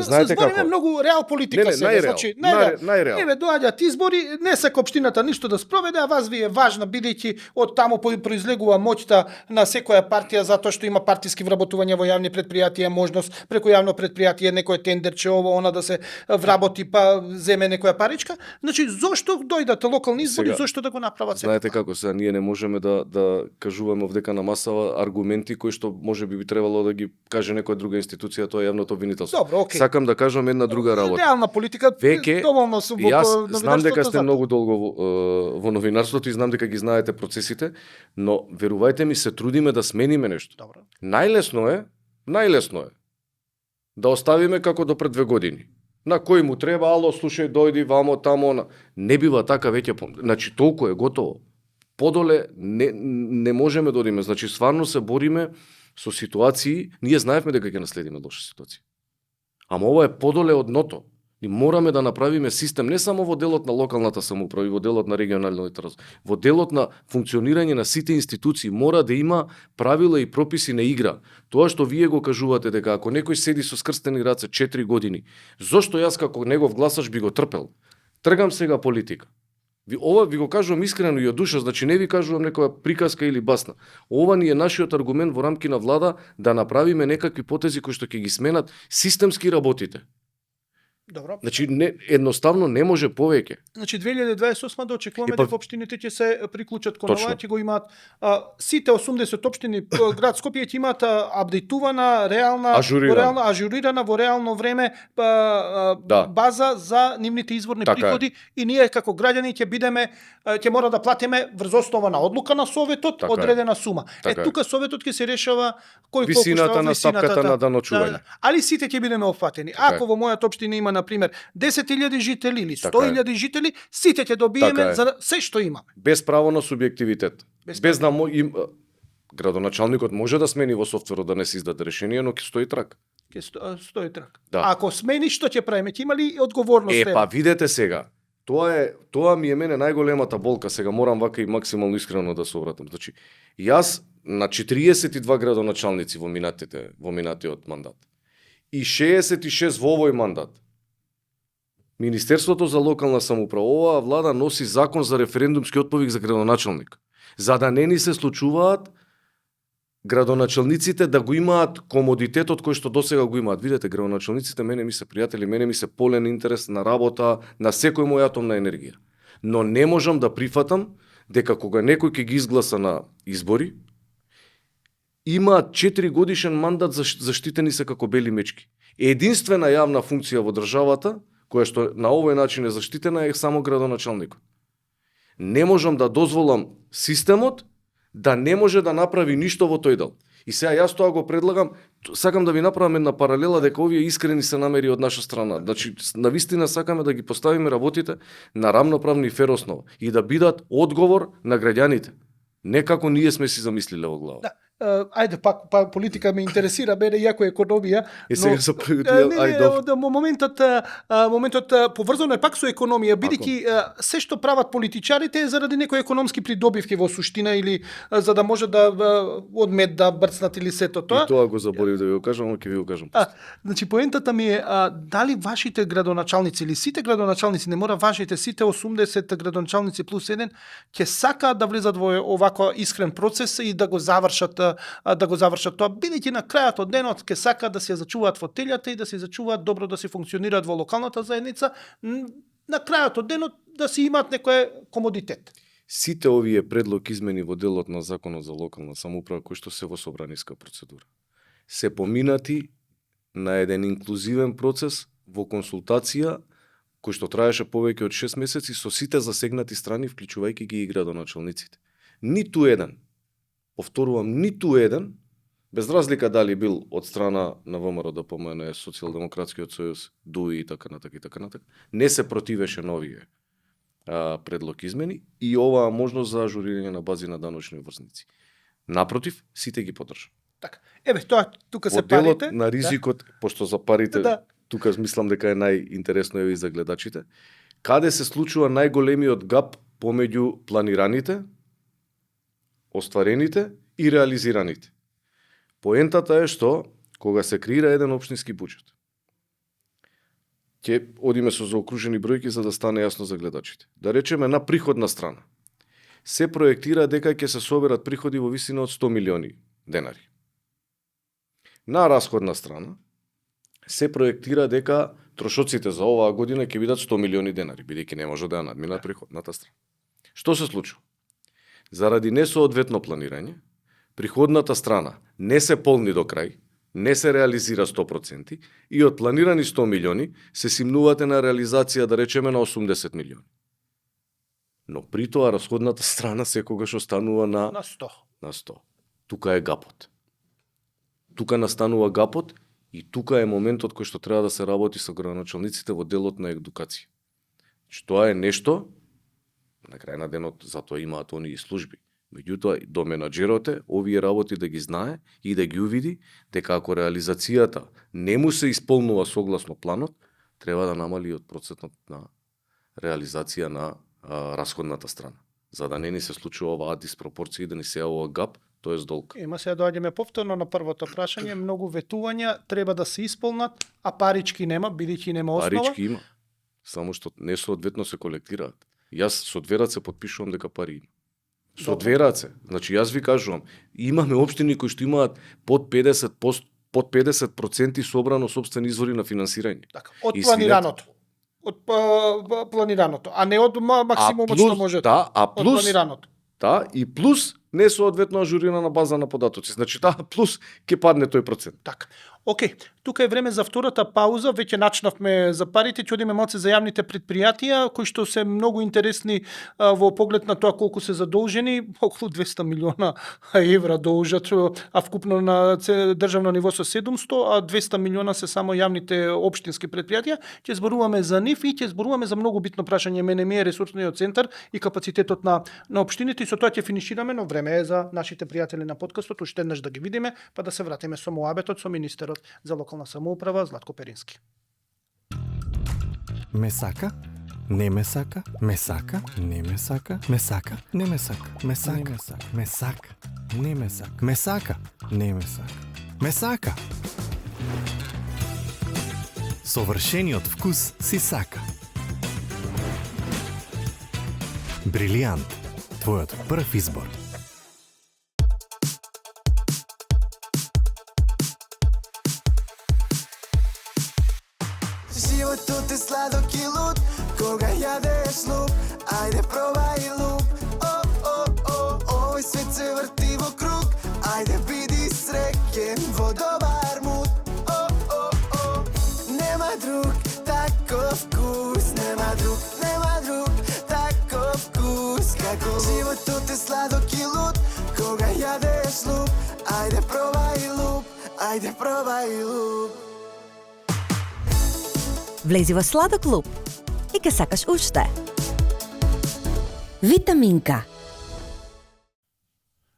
знаете се збориме како? многу реал политика сега, најреал. значи Најреал. еве доаѓаат избори, не сака општината ништо да спроведе, а вас ви е важна бидејќи од таму произлегува моќта на секоја партија затоа што има партиски вработувања во јавни претпријатија, можност преку јавно претпријатие некој тендерче ово она да се вработи па земе некоја паричка. Значи зошто дојдат локални избори, Сега, зошто да го направат сега? Знаете како сега ние не можеме да кажуваме овдека на масава аргументи кои што можеби би требало да ги каже некоја друга институција, тоа е јавното обвинителство. Добро, окей. Сакам да кажам една друга работа. Реална политика, Веќе доволно сум во јас знам дека сте новинарството, многу долго во новинарството и знам дека ги знаете процесите, но верувајте ми се трудиме да смениме нешто. Добро. Најлесно е да оставиме како до пред 2 години. На кој му треба, ало, слушај, дојди вамо, тамо, не бива така веќе, значи толку е готово. Подоле не можеме да одиме, значи стварно се бориме со ситуации, ние знаевме дека ќе наследиме лоша ситуација. Ама ова е подоле од дното. И мораме да направиме систем не само во делот на локалната самоуправа, во делот на регионалниот развој, во делот на функционирање на сите институции мора да има правила и прописи на игра. Тоа што вие го кажувате дека ако некој седи со скрстени раце 4 години, зошто јас како негов гласач би го трпел? Тргам сега политика. Ова ви го кажувам искрено и од душа, значи не ви кажувам некоја приказка или басна. Ова ни е нашиот аргумент во рамки на влада да направиме некакви потези кои што ќе ги сменат системски работите. Добро. Значи едноставно не може повеќе. Значи 2028 да очекуваме Епа, дека општините ќе се приклучат кон точно. ова, ќе го имаат сите 80 општини град Скопје ќе имаат апдейтувана, ажурирана во реално време Да. база за нивните изворни Така е. приходи и ние како граѓани ќе бидеме ќе мора да платиме врз основа на одлука на Советот Така е. одредена сума. Така е. Тука Советот ќе се решава кој Висината колку на стапката на даночување. Да. Али сите ќе бидеме опфатени. Така Ако е. во мојата општина има на пример 10.000 жители или Така е. 100.000 жители, сите ќе добиеме Така е. за се што имаме. Без право на субјективитет. Без Без да градоначалникот може да смени во софтверот да не се издаде решение, но ќе стои трак. Ќе стои трак. Да. Ако смени, што ќе правиме? Ќе има ли одговорност? Па видете сега. Тоа ми е мене најголемата болка, сега морам вака и максимално искрено да се обратам. Значи, јас на 42 градоначалници во минатиот мандат и 66 во овој мандат. Министерството за локална самоуправа, оваа влада носи закон за референдумски отповик за градоначалник, за да не ни се случуваат градоначалниците да го имаат комодитетот кој што досега го имаат. Видете, градоначалниците мене ми се пријатели, мене ми се полен интерес на работа, на секој моја атомна енергија. Но не можам да прифатам дека кога некој ќе ги изгласа на избори, имаат 4 годишен мандат заштитени се како бели мечки. Единствена јавна функција во државата, која што на овој начин е заштитена, е само градоначалникот. Не можам да дозволам системот да не може да направи ништо во тој дел. И сега јас тоа го предлагам, сакам да ви направам една паралела дека овие искрени се намери од наша страна. Значи, навистина сакаме да ги поставиме работите на рамноправна и фер основа и да бидат одговор на граѓаните. Не како ние сме си замислиле во глава. Да. Ајде, пак политика ме интересира, мене иако економија. Сега моментот поврзано е пак со економија, бидејќи се што прават политичарите е заради некои економски придобивки во суштина или за да може да одмет да брцнат или сето тоа. И тоа го заборив да ви го кажам, но ќе ви го кажам. Значи поентата ми е дали вашите градоначалници или сите градоначалници, не мора вашите, сите 80 градоначалници плюс 1 ќе сакаат да влезат во овако искрен процес и да го завршат тоа, бидејќи на крајот од денот ќе сакаат да се зачуваат фотелјата и да се зачуваат добро да се функционираат во локалната заедница, на крајот од денот да си имаат некој комодитет. Сите овие предлог измени во делот на Законот за локална самоуправа кои што се во собраниска процедура се поминати на еден инклузивен процес во консултација кој што траеше повеќе од 6 месеци со сите засегнати страни, вклучувајќи ги и градоначалниците. Ниту еден, повторувам, ниту еден, без разлика дали бил од страна на ВМРО, ДПМН, Социјалдемократскиот сојуз, ДУИ и така натака, не се противеше на овие предлог измени и оваа можност за ажурирање на бази на даночни врсници. Напротив, сите ги поддржа. Така. Еве, тоа тука се Од делот парите. на ризикот, пошто за парите, Да. тука мислам дека е најинтересно и за гледачите, каде се случува најголемиот гап помеѓу планираните, остварените и реализираните. Поентата е што, кога се креира еден општински буџет, ќе одиме со заокружени бројки за да стане јасно за гледачите. Да речеме на приходна страна, се проектира дека ќе се соберат приходи во висина од 100 милиони денари. На расходна страна, се проектира дека трошоците за оваа година ќе бидат 100 милиони денари, бидејќи не може да ја надминат приходната страна. Што се случува? Заради несоодветно планирање, приходната страна не се полни до крај, не се реализира 100% и од планирани 100 милиони се симнувате на реализација, да речеме, на 80 милиони. Но при тоа расходната страна секогаш останува на 100. на 100. Тука е гапот. Тука настанува гапот и тука е моментот кој што треба да се работи со градоначалниците во делот на едукација. Што е нешто, на крај на денот затоа имаат оние служби. Меѓутоа, до менаџерите, овие работи да ги знае и да ги увиди дека ако реализацијата не му се исполнува согласно планот, треба да намали од процентот на реализација на расходната страна. За да не ни се случува оваа диспропорција и да ни се јавува гап, тоест долг. Има сега доаѓаме повторно на првото прашање, многу ветувања треба да се исполнат, а парички нема, бидејќи нема основа. Парички има, само што несоодветно се колектираат. Јас со две раце потпишувам дека пари има. Со две раце. Значи јас ви кажувам, имаме општини кои што имаат под 50%, под 50% собрано собствени извори на финансирање. Така, од И планираното. Од планираното, а не од максимумот што може. Да, а од плюс планираното. да, и плюс несоодветно ажурирана база на податоци. Значи таа плюс ќе падне тој процент. Така. Океј, тука е време за втората пауза, веќе начнавме за парите, ќе одиме малце за јавните предпријатија, кои што се многу интересни во поглед на тоа колку се задолжени, околу 200 милиона евра должат, а вкупно на државно ниво со 700, а 200 милиона се само јавните општински предпријатија. Ќе зборуваме за нив и ќе зборуваме за многу битно прашање, мене ми е ресурсниот центар и капацитетот на општините, и со тоа ќе финишираме, но време е за нашите пријатели на подкастот уште еднаш да ги видиме, па да се вратиме со муабетот со министерот за локална самоуправа Златко Перински. Ме сака, не ме сака, ме сака, не ме сака, ме сака, не ме сака, ме сака, ме сака, не ме сака, ме сака, не ме сака, ме сака. Совршениот вкус си сака. Брилијант, твојот прв избор. Животот е сладок и луд, кога јадеш луп, ајде пробај луп. Овој свет се врти во круг, ајде биди среќен во добар муд. Нема друг таков вкус, нема друг таков вкус, како животот е сладок и луд, кога јадеш луп, ајде пробај луп, ајде пробај луп. Влези во Сладок клуб и ке сакаш уште. Витаминка.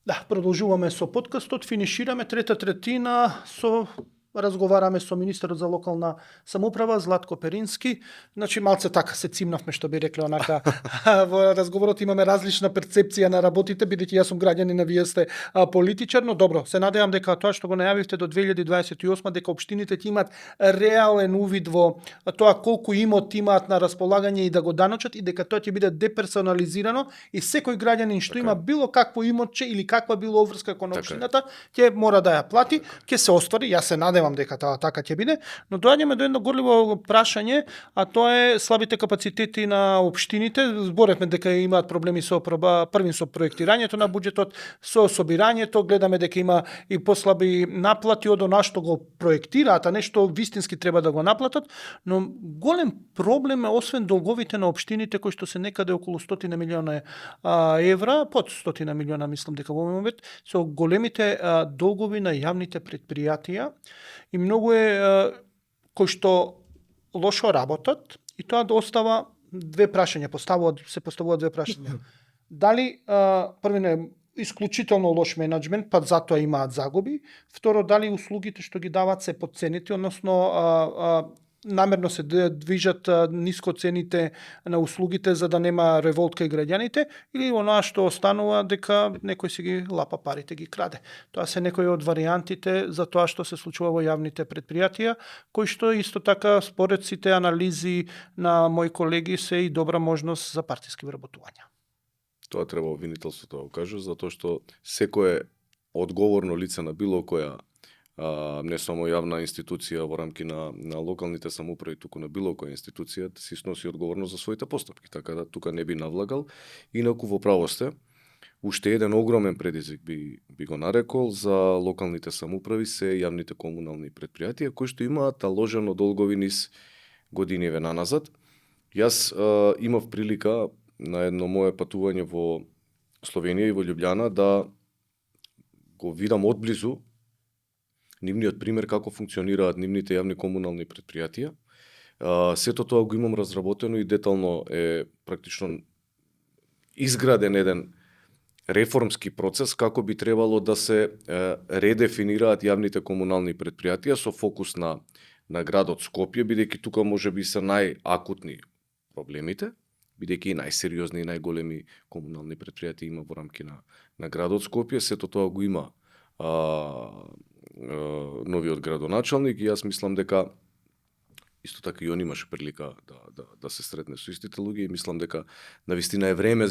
Да, продолжуваме со подкастот, финишираме трета третина со разговараме со министерот за локална самоуправа Златко Перински. Значи малце така се цимнавме, што би рекле онака. Во разговорот имаме различна перцепција на работите, бидејќи јас сум граѓанин, вие сте политичар, но добро, се надевам дека тоа што го најавивте до 2028 дека општините ќе имаат реален увид во тоа колку имот имаат на располагање и да го даночат, и дека тоа ќе биде деперсонализирано и секој граѓанин што има било какво имотче или каква било обврска кон општината ќе мора да ја плати, ќе се оствари, јас се надевам дека тоа така ќе биде, но доаѓаме до едно горливо прашање, а тоа е слабите капацитети на општините. Зборевме дека имаат проблеми со првин со проектирањето на буџетот, со собирањето, гледаме дека има и послаби наплати од она што го проектираат, а не што вистински треба да го наплатат, но голем проблем е освен долговите на општините кои што се некаде околу 100 милиона евра, под 100 милиона мислам дека во момент, со големите долгови на јавните предпријатија. И многу е кои што лошо работат и тоа остава две прашања, се поставуваат две прашања. Дали првино е исклучително лош менаџмент, па затоа имаат загуби. Второ, дали услугите што ги даваат се потценети, односно намерно се движат ниско цените на услугите за да нема револт кај граѓаните, или онаа што останува дека некој си ги лапа парите, ги краде. Тоа се некои од варијантите за тоа што се случува во јавните предпријатија, кои што исто така според сите анализи на мои колеги се и добра можност за партиски вработувања. Тоа треба обвинителството да го каже, затоа што секое одговорно лице на било која не само јавна институција во рамки на локалните самоуправи, туку на било која институција си сноси одговорност за своите постапки, така да тука не би навлагал. Инаку во право сте, уште еден огромен предизвик би го нарекол за локалните самоуправи се јавните комунални предпријатија кои што имаат ложено долгови низ годиниве наназад. Јас имав прилика на едно мое патување во Словенија и во Љубљана да го видам одблизу нивниот пример како функционираат нивните јавни комунални предпријатија. Сето тоа го имам разработено и детално е практично изграден еден реформски процес како би требало да се редефинираат јавните комунални предпријатија со фокус на градот Скопје, бидејќи тука можеби се најакутни проблемите, бидејќи и најсериозни и најголеми комунални предпријатија има во рамки на градот Скопје. Сето тоа го има новиот градоначалник и јас мислам дека исто така и он имаше прилика да се сретне со истите луѓе и мислам дека навистина е време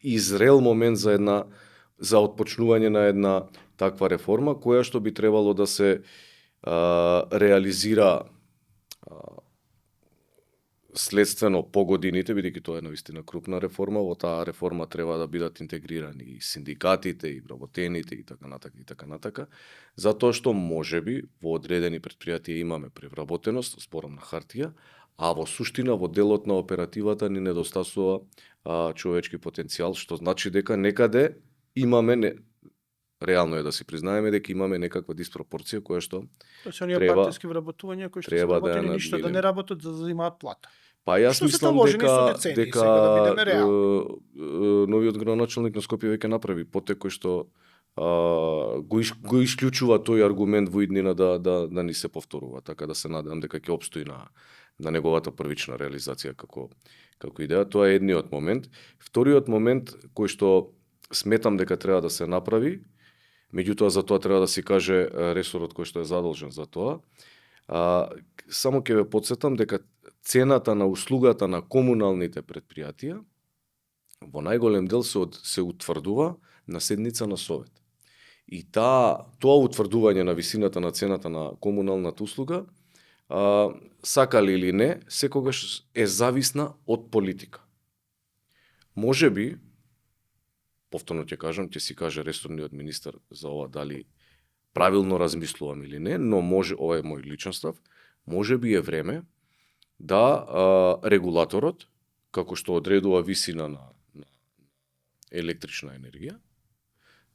изрел момент за отпочнување на една таква реформа која што би требало да се реализира следствено по годините, бидејќи тоа е навистина крупна реформа, во таа реформа треба да бидат интегрирани и синдикатите, и вработените, и така натака, затоа што можеби во одредени претпријатија имаме превработеност, зборам на хартија, а во суштина во делот на оперативата ни недостасува човечки потенцијал, што значи дека некаде имаме реално е да си признаеме дека имаме некаква диспропорција која што Тоа оние треба- партиски вработувања кои што се треба да ја работени ништо да надминеме. не работат за да имаат плата. Па јас Што се мислам наложени дека со децении, сега да бидеме новиот градоначалник на Скопје веќе направи потек кој што го исклучува тој аргумент во иднина да ни се повторува, така да се надевам дека ќе опстои на неговата првична реализација како идеја. Тоа е едниот момент. Вториот момент кој што сметам дека треба да се направи, меѓутоа за тоа треба да си каже ресорот кој што е задолжен за тоа. Само ќе ве потсетам дека цената на услугата на комуналните претпријатија во најголем дел се утврдува на седница на совет. И тоа утврдување на висината на цената на комуналната услуга, сакали или не, секогаш е зависна од политика. Можеби, повторно ќе кажам, ќе си каже ресорниот министер за ова дали правилно размислувам или не, но ова е мој личен став, можеби е време да регулаторот, како што одредува висина на електрична енергија,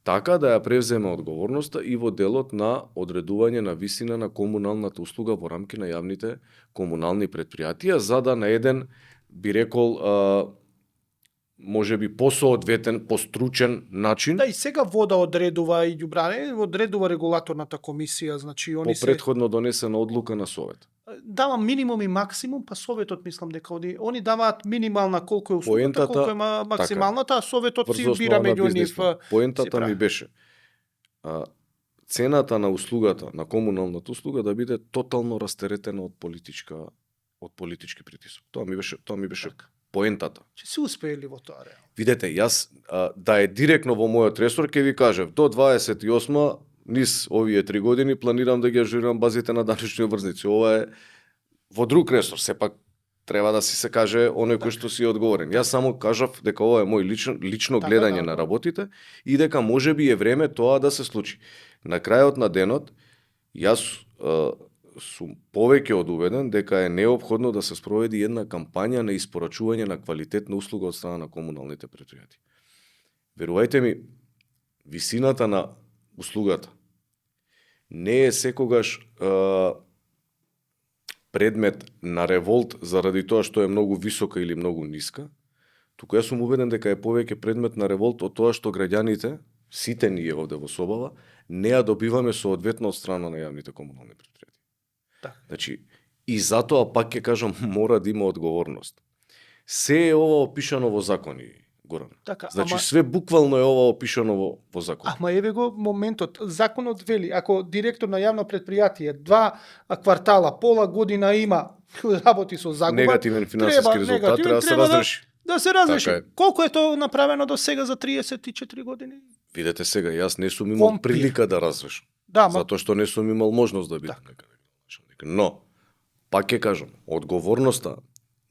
така да ја превземе одговорноста и во делот на одредување на висина на комуналната услуга во рамки на јавните комунални претпријатија, за да на еден, би рекол, можеби посоодветен, постручен начин, Да, и сега вода одредува и ѓубране, одредува регулаторната комисија, значи по они се претходно донесена одлука на совет. дава минимум и максимум, па советот мислам дека они даваат минимална колку е услугата, колку е максималната, а советот си Врз бира основа на меѓу нив. бизнис. Поентата ми беше цената на услугата, на комуналната услуга да биде тотално растеретена од политички притисок. Тоа ми беше поентата. Че се успеели во тоа реално. Видете, јас да е директно во мојот ресор ќе ви кажев до 28 низ овие 3 години планирам да ги ажурирам базите на данични обврзници. Ова е во друг ресор, сепак треба да си се каже оној кој што си е одговорен. Јас само кажав дека ова е мој лично Така, гледање да. на работите и дека можеби е време тоа да се случи. На крајот на денот јас сум повеќе од уведен дека е неопходно да се спроведи една кампања на испорачување на квалитетна услуга од страна на комуналните претпријатија. Верувајте ми, висината на услугата не е секогаш предмет на револт заради тоа што е многу висока или многу ниска, туку јас сум убеден дека е повеќе предмет на револт од тоа што граѓаните, сите ние овде во собава, не ја добиваме соодветно од страна на јавните комунални претпријатија. Така. Значи, и затоа пак ќе кажам, мора да има одговорност. Се е ова опишано во закони, Горан. Така, Значи, ама- све буквално е ова опишано во закон. Ама еве го моментот, законот вели, ако директор на јавно претпријатие 2 квартала, пола година има работи со загуба, Негативен финансиски резултат треба да се разреши. Да се разреши. Така е. Колку е тоа направено до сега за 34 години? Видете сега, јас не сум имал Компир. прилика да разрешам. Да, ма Затоа што не сум имал можност да бидам некаде. Но, пак ќе кажам, одговорноста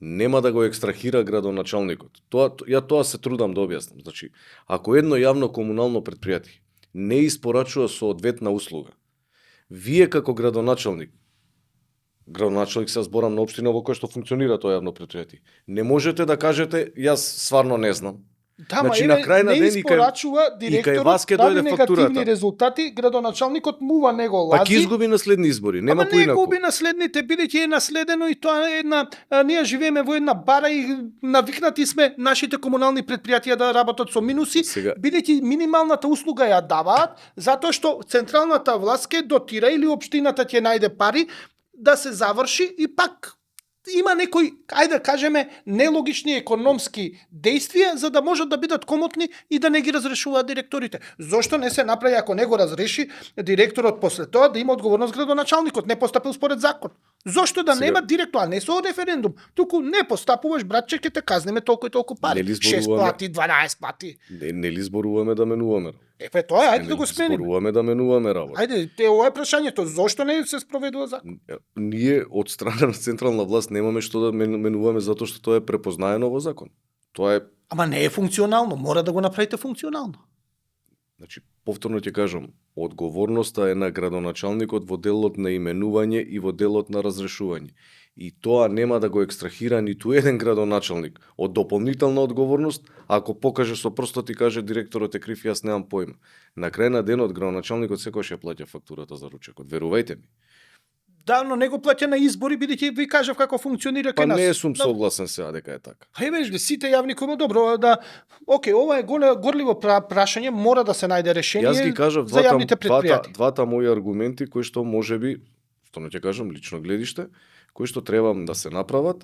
нема да го екстрахира градоначалникот. Тоа се трудам да објаснам. Значи, ако едно јавно комунално претпријатие не испорачува соодветна услуга, вие како градоначалник се зборам на општина во која што функционира тоа јавно претпријатие, не можете да кажете јас стварно не знам. да, ма значи, еве, на крај на не ден и кај- испорачува и кај директорот, вас ќе прави дојде негативни фактурата. резултати, градоначалникот мува него лази. Па ќе изгуби на следни избори, нема Ама не поинаку. губи наследните, бидејќи е наследено и тоа е ние живееме во една бара и навикнати сме нашите комунални претпријатија да работат со минуси, Сега- бидејќи минималната услуга ја даваат, затоа што централната власт ќе дотира или општината ќе најде пари да се заврши и пак има некои, ајде да кажеме, нелогични економски действија за да можат да бидат комотни и да не ги разрешуваат директорите. Зошто не се направи ако не го разреши директорот после тоа да има одговорност градоначалникот, не постапил според закон. Зошто да Сега- нема директно, а не со референдум, туку не постапуваш, братче, ќе те казнеме толку и толку пари. Нели 6 зборуваме- плати, 12 плати. Нели зборуваме да менуваме? Тоа е, ајде да го Нели смениме. Зборуваме да менуваме работа. Ајде, ова е прашањето, зошто не се спроведува закон? Ние од страна на централна власт немаме што да менуваме затоа што тоа е препознаено во закон. Тоа е, Ама не е функционално, мора да го направите функционално. значи, повторно ќе кажам, одговорноста е на градоначалникот во делот на именување и во делот на разрешување. И тоа нема да го екстрахира ниту еден градоначалник од дополнителна одговорност, ако покаже со прстот и каже директорот е крив, јас немам појма. На крај на денот градоначалникот секогаш ја плаќа фактурата за ручекот, верувајте ми. Да, но не го плаќа на избори, бидејќи ви кажав како функционира Па кај нас. не сум согласен сега дека е така. Хај сите јавни кои добро да окей, ова е горливо прашање, мора да се најде решение Јас ги кажав за јавните предпријатија. двата мои аргументи кои што можеби, што не ќе кажам лично гледиште, кои што треба да се направат,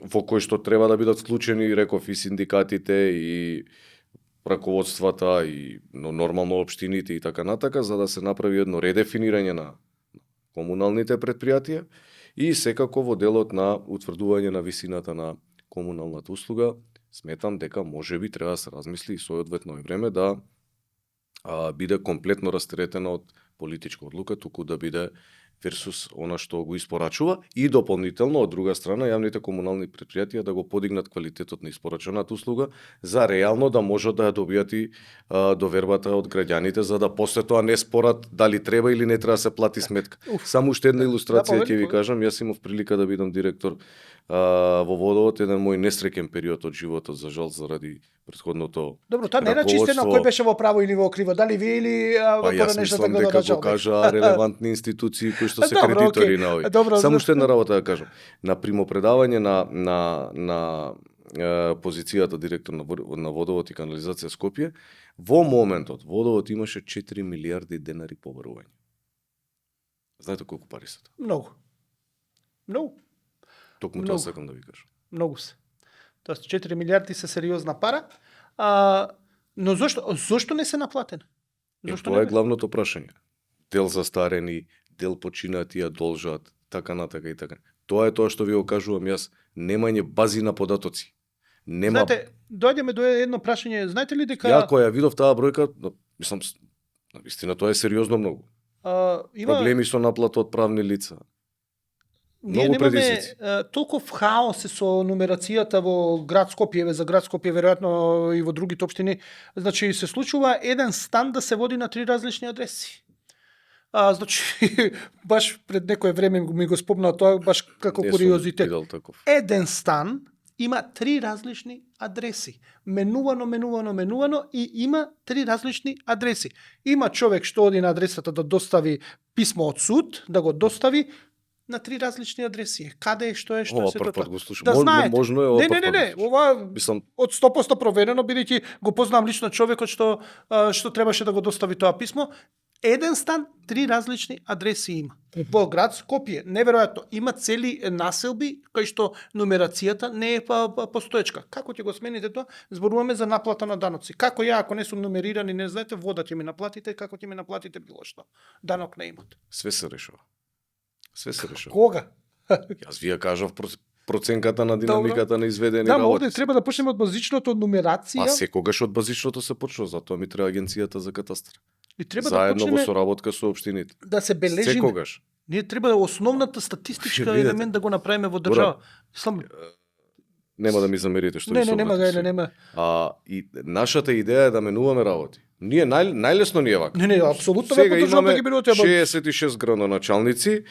во кои што треба да бидат вклучени, реков, и синдикатите и раководствата и нормално општините и така натака, за да се направи едно редефинирање на комуналните предпријатија и секако во делот на утврдување на висината на комуналната услуга, сметам дека можеби треба да се размисли и соодветно е време да биде комплетно растретена од политичка одлука, туку да биде версус она што го испорачува и дополнително од друга страна јавните комунални предпријатија да го подигнат квалитетот на испорачаната услуга за реално да можат да ја добијат и довербата од граѓаните за да после тоа не спорат дали треба или не треба да се плати сметка. Само уште една илустрација Да, ќе ви кажам, јас имав прилика да бидам директор во Водовод, еден мој несреќен период од животот, за жал, заради претходното Добро, тоа не е начистено кој беше во право или во криво, дали вие или Па јас мислам дека го кажа релевантни институции кои што се Добро, кредитори окей. на овој. Добро, Само добро. уште една работа да кажам. На примопредавање на позицијата директор на Водовод и канализација Скопје, во моментот Водовод имаше 4 милиарди денари побарување. Знаете колку пари се тоа? Многу. Многу. Токму Многу. тоа сакам да ви кажам. Многу се. Тоа 4 милиарди се сериозна пара. Но зошто не се наплатени? Зошто Тоа не е главното прашање. Дел застарени, дел починати ја должат, така натака и така. Тоа е тоа што ви го кажувам јас, немање бази на податоци. Нема. Знаете, доаѓаме до едно прашање. Знаете ли дека Ја која видов таа бројка, мислам, навистина тоа е сериозно многу. има Проблеми со наплата од правни лица. ние многу немаме предизвици. толков хаос со нумерацијата во град Скопје, за град Скопје веројатно и во другите општини. Значи се случува еден стан да се води на 3 различни адреси. Значи баш пред некое време ми го спомна тоа баш како Не сум куриозитет. видел таков. Еден стан има 3 различни адреси. Менувано и има 3 различни адреси. Има човек што оди на адресата да достави писмо од суд, да го достави на 3 различни адреси. Каде е, што е, што Ова се прв тоа. пат го слушам. Да знаете. Можно е ова Не, прв пат не, го слушам. ова Мислам, од 100% проверено, бидејќи го познавам лично човекот што требаше да го достави тоа писмо. Еден стан, 3 различни адреси има. Во град Скопје, неверојатно, има цели населби кај што нумерацијата не е постоечка. Како ќе го смените тоа? Зборуваме за наплата на даноци. Како ја, ако не сум нумериран и не знаете, вода ќе ми наплатите, како ќе ми наплатите било што? Данок не имате. све се решава. Све се решава. Кога? Јас ви ја кажав проценката на динамиката на изведени Да, работи. овде треба да почнеме од базичното нумерација. А секогаш од базичното се почнува, затоа ми треба агенцијата за катастар. И треба да Заедно во почнеме соработка со општините. да се бележиме. Секогаш. Ние треба основната статистичка Ќе видите. елемент да го направиме во држава. Слам... Нема да ми замерите што Не, ви не, се нема обратив гајле, сега. нема. И нашата идеја е да менуваме работи. Ние најлесно ни е вака. Не, апсолутно Сега ве поддржувам имаме да ги берете, ама 66 градоначалници.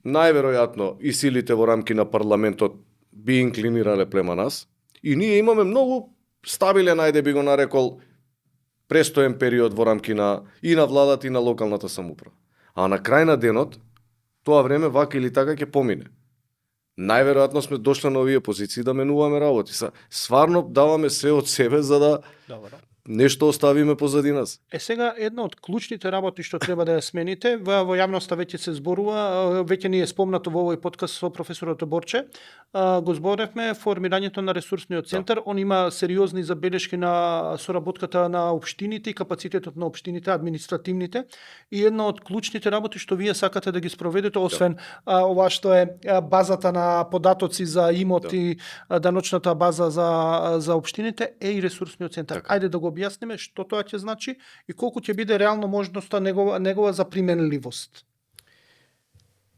Најверојатно и силите во рамки на парламентот би инклинирале према нас. И ние имаме многу стабилен, ајде би го нарекол, престоен период во рамки на и на владата и на локалната самоуправа. А на крај на денот, тоа време вака или така ќе помине. Најверојатно сме дошли на овие позиции да менуваме работи. Сварно даваме се од себе за да Добро. нешто оставиме позади нас. Сега една од клучните работи што треба да ја смените, во јавноста веќе се зборува, веќе ни е спомнато во овој подкаст со професорот Борче, го зборевме формирањето на ресурсниот центар. Он има сериозни забелешки на соработката на општините и капацитетот на општините, административните. И една од клучните работи што вие сакате да ги спроведете, освен ова што е базата на податоци за имот и даночната база за општините, е и ресурсниот центар. Така. Ајде да го објасниме што тоа ќе значи и колку ќе биде реално можноста негова за применливост.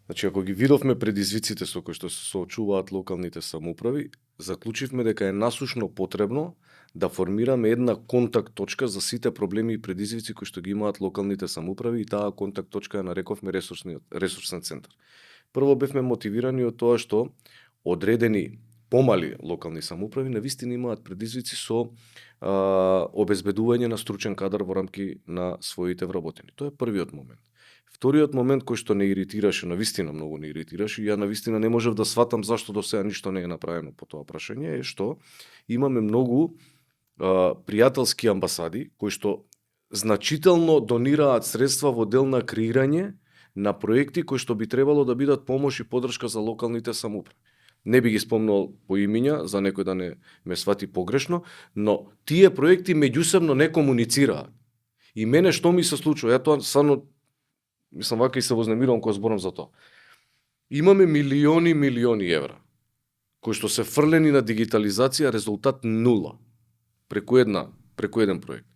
Значи, ако ги видовме предизвиците со кои што се соочуваат локалните самоуправи, заклучивме дека е насушно потребно да формираме една контакт точка за сите проблеми и предизвици кои што ги имаат локалните самоуправи, и таа контакт точка ја нарековме ресурсен центар. Прво бевме мотивирани од тоа што одредени помали локални самоуправи навистина имаат предизвици со обезбедување на стручен кадар во рамки на своите вработени. Тоа е првиот момент. Вториот момент кој што не иритираше, навистина многу не иритираше, и ја навистина не можев да сватам зашто до сега ништо не е направено по тоа прашање, е што имаме многу пријателски амбасади кои што значително донираат средства во дел на креирање на проекти кои што би требало да бидат помош и поддршка за локалните самоуправи. Не би ги спомнал по имиња, за некој да не ме свати погрешно, но тие проекти меѓусебно не комуницираат. И мене што ми се случува, ја тоа само, мислам, вака и се вознемирувам кога зборам за тоа. Имаме милиони евра, кои што се фрлени на дигитализација, резултат нула, преку еден проект.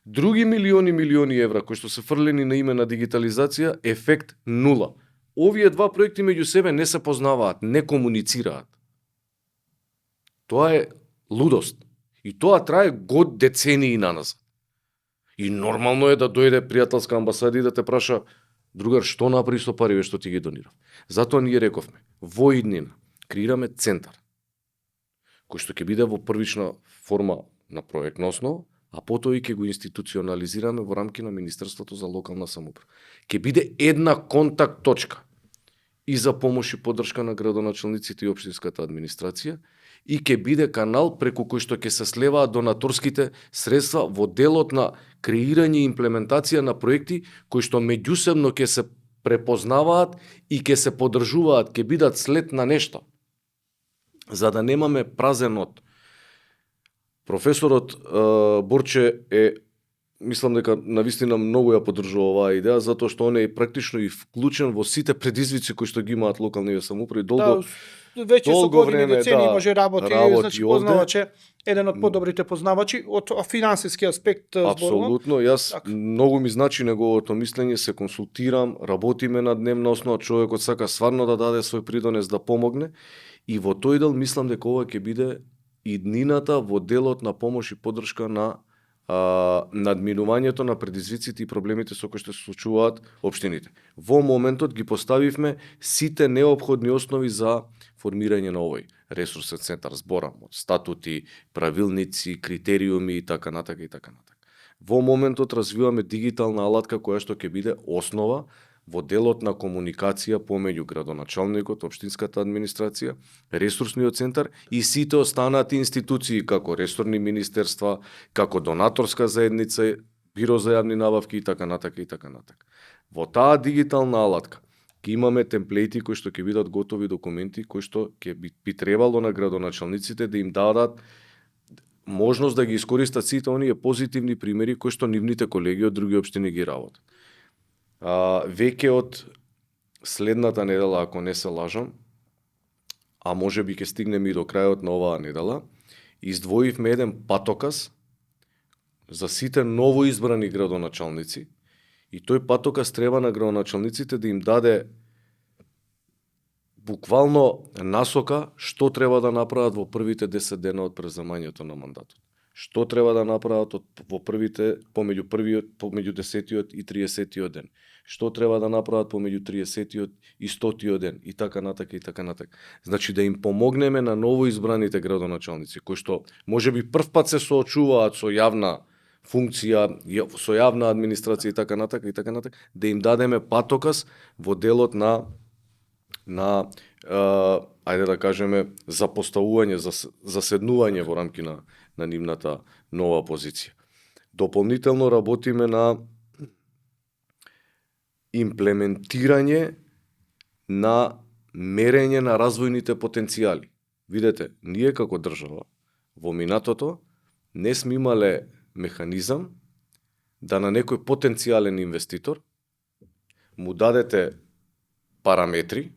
Други милиони евра, кои што се фрлени на име на дигитализација, ефект нула. Овие два проекти меѓу себе не се познаваат, не комуницираат. Тоа е лудост. И тоа трае децении наназад. И нормално е да дојде пријателска амбасада и да те праша: другар, што направи со париве што ти ги донирав? Затоа ние рековме, во иднина креираме центар, кој што ќе биде во првична форма на проектна основа, а потоа и ќе го институционализираме во рамки на Министерството за локална самоуправа. Ќе биде една контакт точка и за помош и поддршка на градоначалниците и општинската администрација, и ќе биде канал преку кој што ќе се слеваат донаторските средства во делот на креирање и имплементација на проекти кои што меѓусебно ќе се препознаваат и ќе се поддржуваат, ќе бидат след на нешто. За да немаме празен од. Професорот Борче е, мислам дека навистина многу ја поддржува оваа идеја, затоа што он е практично и вклучен во сите предизвици кои што ги имаат локалните самоуправи Веќе со години, децени може работи значи овде. познаваче, еден од подобрите познавачи од финансиски аспект зборувам. Апсолутно, јас многу ми значи неговото мислење, се консултирам, работиме на дневна основа, човекот сака стварно да даде свој придонес, да помогне, и во тој дел мислам дека ова ќе биде иднината во делот на помош и поддршка на надминувањето на предизвиците и проблемите со кои што се случуваат општините. Во моментот ги поставивме сите неопходни основи за формирање на овој ресурсен центар, зборам од статути, правилници, критериуми и така натака и така натака. Во моментот развиваме дигитална алатка која што ќе биде основа во делот на комуникација помеѓу градоначалникот, општинската администрација, ресурсниот центар и сите останати институции како ресорни министерства, како донаторска заедница, биро за јавни набавки и така натака и така натака. Во таа дигитална алатка ќе имаме темплети кои што ќе бидат готови документи кои што ќе би требало на градоначалниците да им дадат можност да ги искористат сите оние позитивни примери кои што нивните колеги од други општини ги работат. Веќе од следната недела, ако не се лажам, а може би ќе стигнеме и до крајот на оваа недела, издвоивме еден патоказ за сите новоизбрани градоначалници, и тој патоказ треба на градоначалниците да им даде буквално насока што треба да направат во првите 10 дена од преземањето на мандатот. Што треба да направат во првите помеѓу 10-тиот и 30-тиот ден. Што треба да направат помеѓу 30-тиот и 100-тиот ден и така натака и така натака. Значи да им помогнеме на новоизбраните градоначалници кои што можеби првпат се соочуваат со јавна функција, со јавна администрација и така натака, да им дадеме патоказ во делот на ајде да кажеме запоставување, заседнување во рамки на нивната нова позиција. Дополнително работиме на имплементирање на мерење на развојните потенцијали. Видете, ние како држава во минатото не сме имале механизам да на некој потенцијален инвеститор му дадете параметри,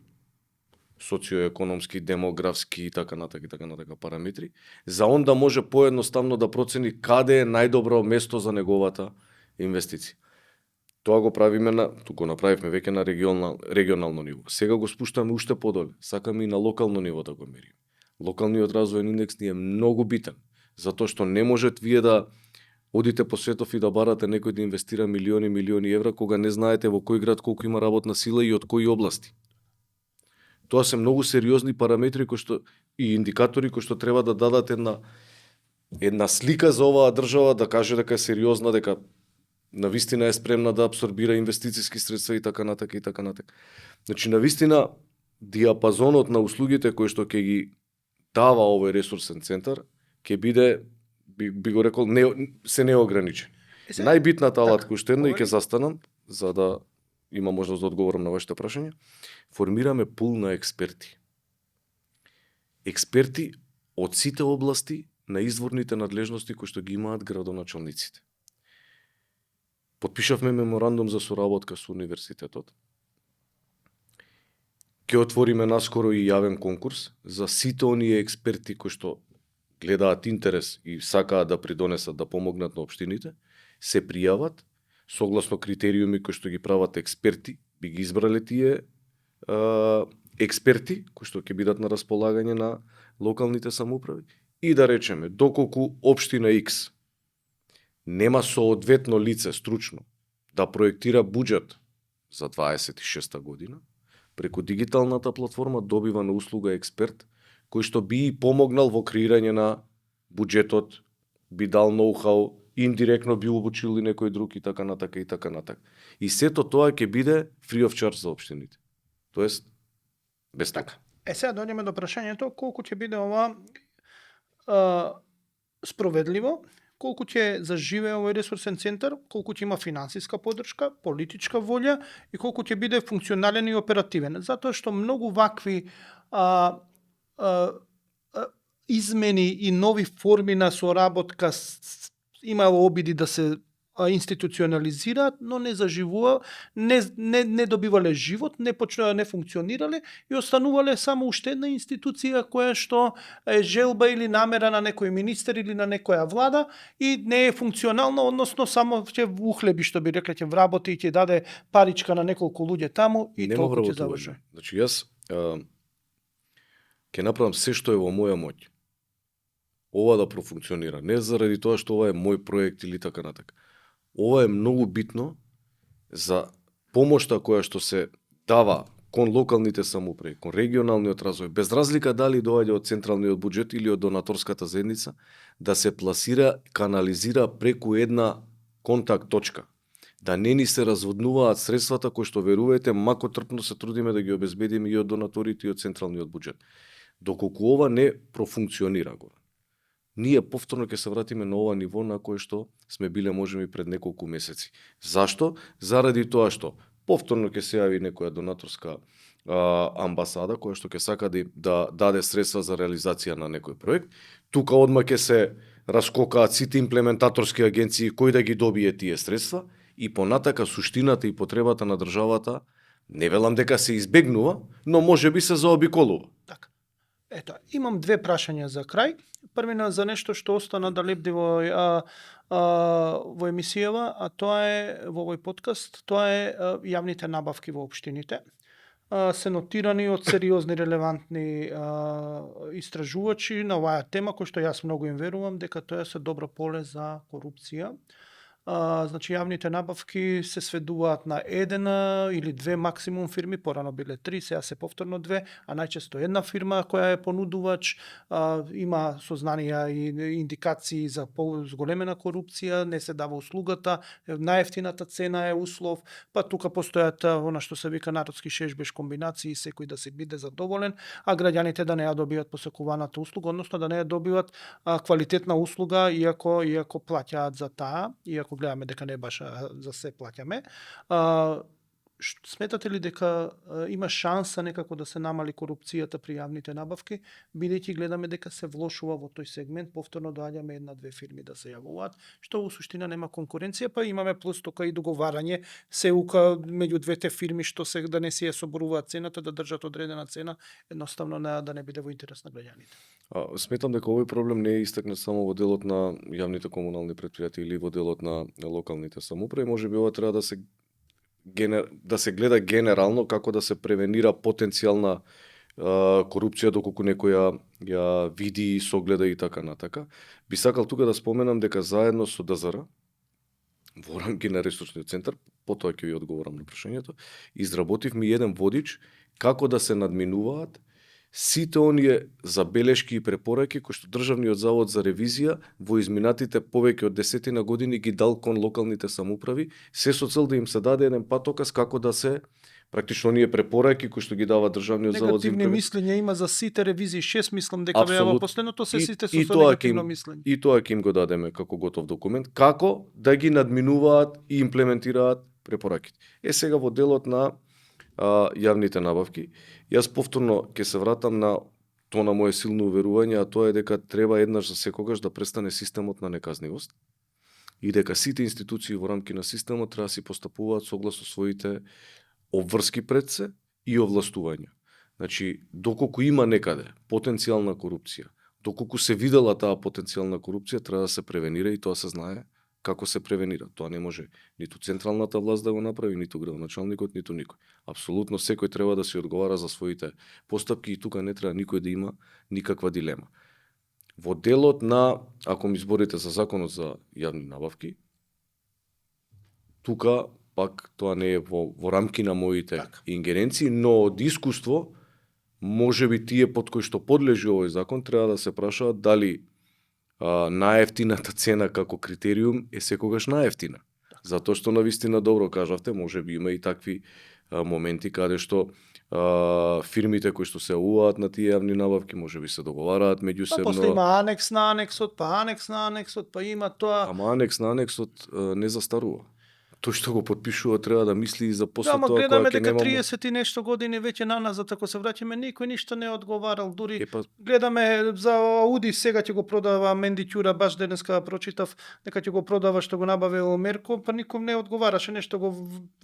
социоекономски, демографски и така натака параметри, за он да може поедноставно да процени каде е најдобро место за неговата инвестиција. Тоа го правиме го направивме веќе на регионално ниво. Сега го спуштаме уште подоле. Сакаме и на локално ниво да го мериме. Локалниот развојен индекс ни е многу битен, затоа што не можете вие да одите по светов и да барате некој да инвестира милиони евра, кога не знаете во кој град колку има работна сила и од кои области. Тоа се многу сериозни параметри и индикатори кои што треба да дадат една слика за оваа држава, да каже дека е сериозна, дека навистина е спремна да абсорбира инвестициски средства и така натака и така натака. Значи, навистина, диапазонот на услугите кои што ќе ги дава овој ресурсен центар, ќе биде, би го рекол, се неограничен. Најбитната алатка уште една и ќе застанам, за да има можност да одговорам на вашите прашања. Формираме пул на експерти. Експерти од сите области на изворните надлежности кои што ги имаат градоначалниците. Потпишавме меморандум за соработка со универзитетот. Ќе отвориме наскоро и јавен конкурс за сите оние експерти кои што гледаат интерес и сакаат да придонесат, да помогнат на општините, се пријават согласно критериуми кои што ги прават експерти, би ги избрале тие експерти кои што ќе бидат на располагање на локалните самоуправи и да речеме, доколку општина X нема соодветно лице стручно да проектира буџет за 26-та година, преку дигиталната платформа добива на услуга експерт кој што би и помогнал во креирање на буџетот, би дал ноу-хау, индиректно би обучил и некој друг и така натака и така натака. И сето тоа ќе биде free of charge за општините. Тоест, без така. Сега дојдеме до прашањето колку ќе биде ова спроведливо, колку ќе заживее овој ресурсен центар, колку ќе има финансиска поддршка, политичка волја и колку ќе биде функционален и оперативен. Затоа што многу вакви измени и нови форми на соработка имало обиди да се институционализираат, но не заживува, не добивале живот, не функционирале и останувале само уште една институција која што е желба или намера на некој министер или на некоја влада и не е функционална, односно само ќе ухлеби, што би рекле, ќе вработи и ќе даде паричка на неколку луѓе таму и толку ќе заврши. Значи јас ќе направам се што е во моја моќ ова да профункционира. Не заради тоа што ова е мој проект или така натака. Ова е многу битно за помошта која што се дава кон локалните самоуправи, кон регионалниот развој, без разлика дали доаѓа од централниот буџет или од донаторската заедница, да се пласира, канализира преку една контакт точка. Да не ни се разводнуваат средствата кои што верувајте, мако трпно се трудиме да ги обезбедиме и од донаторите и од централниот буџет. Доколку ова не профункционира го, ние повторно ќе се вратиме на ова ниво на кое што сме биле можеби пред неколку месеци. Зашто? Заради тоа што повторно ќе се јави некоја донаторска амбасада која што ќе сака да даде средства за реализација на некој проект. Тука одма ќе се раскокаат сите имплементаторски агенции кои да ги добие тие средства и понатака суштината и потребата на државата не велам дека се избегнува, но можеби се заобиколува. Така. Ето, имам две прашања за крај. Првина за нешто што остана да лепди во емисијава, а тоа е во овој подкаст, тоа е јавните набавки во општините. Се нотирани од сериозни релевантни истражувачи на оваа тема, кој што јас многу им верувам дека тоа се добро поле за корупција. Значи јавните набавки се сведуваат на еден или две максимум фирми, порано биле 3, сега се повторно 2, а најчесто една фирма која е понудувач, има сознанија и индикации за зголемена корупција, не се дава услугата, најефтината цена е услов, па тука постојат она што се вика народски шешбеш комбинации, секој да се биде задоволен, а граѓаните да не ја добијат посакуваната услуга, односно да не ја добиват квалитетна услуга, иако плаќаат за таа, иако гледаме дека не баш за се плаќаме. Сметате ли дека има шанса некако да се намали корупцијата при јавните набавки, бидејќи гледаме дека се влошува во тој сегмент, повторно доаѓаме една-две фирми да се јавуваат, што во суштина нема конкуренција, па имаме плюс тока и договарање сеука меѓу двете фирми што се да не си ја соборуваат цената, да држат одредена цена, едноставно да не биде во интерес на граѓаните. Сметам дека овој проблем не е истакнат само во делот на јавните комунални претпријатија или во делот на локалните самоуправи, можеби ова треба да се гледа генерално како да се превенира потенцијална корупција доколку некој ја види, согледа и така натака. Би сакал тука да споменам дека заедно со ДЗР во рамки на ресурсниот центар, потоа ќе ви одговорам на прашањето, изработивме еден водич како да се надминуваат сите оние забелешки и препораки кои што Државниот завод за ревизија во изминатите повеќе од 10 години ги дал кон локалните самоуправи, се со цел да им се даде еден патоказ како да се практично оние препораки кои што ги дава Државниот завод за негативни мислења има за сите ревизии, 6 мислам дека беа во последното, се сите со негативно мислење. И тоа ќе им го дадеме како готов документ, како да ги надминуваат и имплементираат препораките. Сега во делот на јавните набавки, јас повторно ќе се вратам на тоа на моje силно уверување, а тоа е дека треба еднаш за секогаш да престане системот на неказнивост и дека сите институции во рамки на системот треба да си постапуваат согласно своите обврски пред се и овластувања. Значи, доколку има некаде потенцијална корупција, доколку се видела таа потенцијална корупција, треба да се превенира и тоа се знае како се превенира. Тоа не може ниту централната власт да го направи, ниту градоначалникот, ниту никој. Апсолутно секој треба да си одговара за своите постапки и тука не треба никој да има никаква дилема. Во делот на, ако ми зборите за законот за јавни набавки, тука пак тоа не е во рамки на моите ингеренции, но од искуство, можеби тие под кои што подлежи овој закон треба да се прашаат дали најефтината цена како критериум е секогаш најефтина. Затоа што навистина добро кажавте, можеби има и такви моменти каде што фирмите кои што се јавуваат на тие јавни набавки можеби се договараат меѓусебно. Па после има анекс на анексот, па анекс на анексот, па има тоа. Ама анекс на анексот не застарува. Тој што го подпишува треба да мисли и за после тоа. Ама гледаме дека 30 и нешто години веќе наназад, ако се враќаме, никој ништо не одговарал, дури гледаме за Ауди сега ќе го продава Менди Ќура, баш денеска прочитав дека ќе го продава што го набавил Мерко, па ником не одговараше, нешто го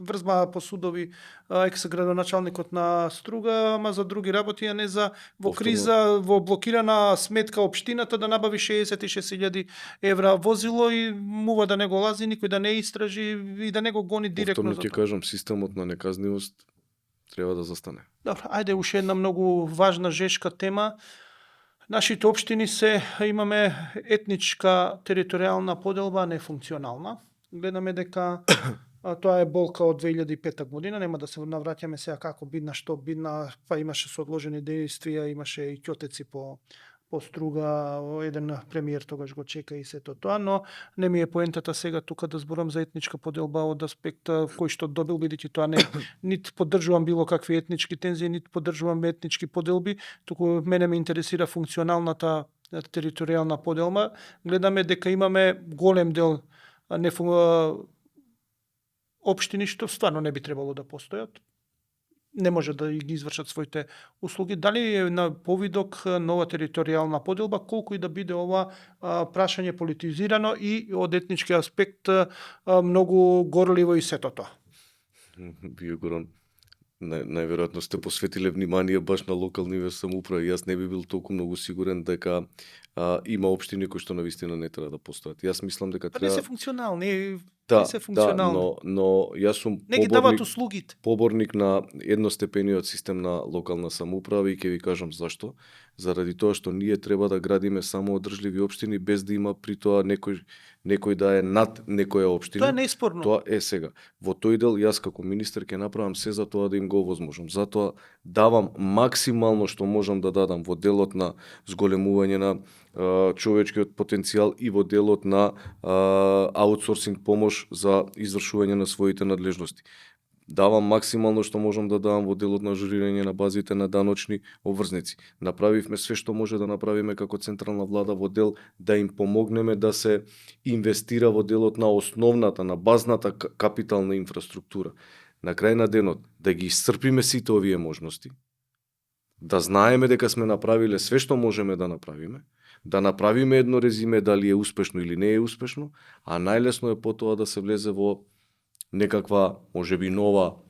врзма по судови екс-градоначалникот на Струга, ама за други работи, а не за во криза, во блокирана сметка општината да набави 66.000 евра возило и мува да не го лази, никој да не истражи и да не го гони директно. Повторно ќе кажам, системот на неказнивост треба да застане. Добро, ајде уште една многу важна жешка тема. Нашите општини имаме етничка територијална поделба нефункционална. Гледаме дека тоа е болка од 2005 година, нема да се навраќаме сега како бидна, што бидна, па имаше соодложени дејствија, имаше и ќотеци по Струга, еден премиер тогаш го чека и сето тоа, но не ми е поентата сега тука да зборам за етничка поделба од аспект кој што добил, бидејќи тоа не нит поддржувам било какви етнички тензии, нит поддржувам етнички поделби, туку мене ме интересира функционалната територијална поделба. Гледаме дека имаме голем дел општини што стварно не би требало да постојат. Не може да ги извршат своите услуги. Дали е на повидок нова територијална поделба, колку и да биде ова прашање политизирано и од етнички аспект многу горливо и сето тоа? Вие, Горан, најверојатно сте посветиле внимание баш на локални самоуправи. Јас не би бил толку многу сигурен дека има општини кои што навистина не треба да постојат. Јас мислам дека треба... не се функционални, Да, не се функционални. но јас сум не ги дават услугите. Поборник на едностепениот систем на локална самоуправа и ќе ви кажам зашто. Заради тоа што ние треба да градиме само одржливи општини без да има при тоа некој да е над некоја општина. Тоа е неспорно. Тоа е сега. Во тој дел јас како министер ќе направам се за тоа да им го овозможам. Затоа давам максимално што можам да дадам во делот на зголемување на човечкиот потенцијал и во делот на аутсорсинг помош за извршување на своите надлежности. Давам максимално што можам да давам во делот на ажурирање на базите на даночни обврзници. Направивме све што може да направиме како централна влада во дел да им помогнеме да се инвестира во делот на основната, на базната капитална инфраструктура. На крај на денот да ги исцрпиме сите овие можности, да знаеме дека сме направиле све што можеме да направиме, да направиме едно резиме дали е успешно или не е успешно, а најлесно е потоа да се влезе во некаква, можеби нова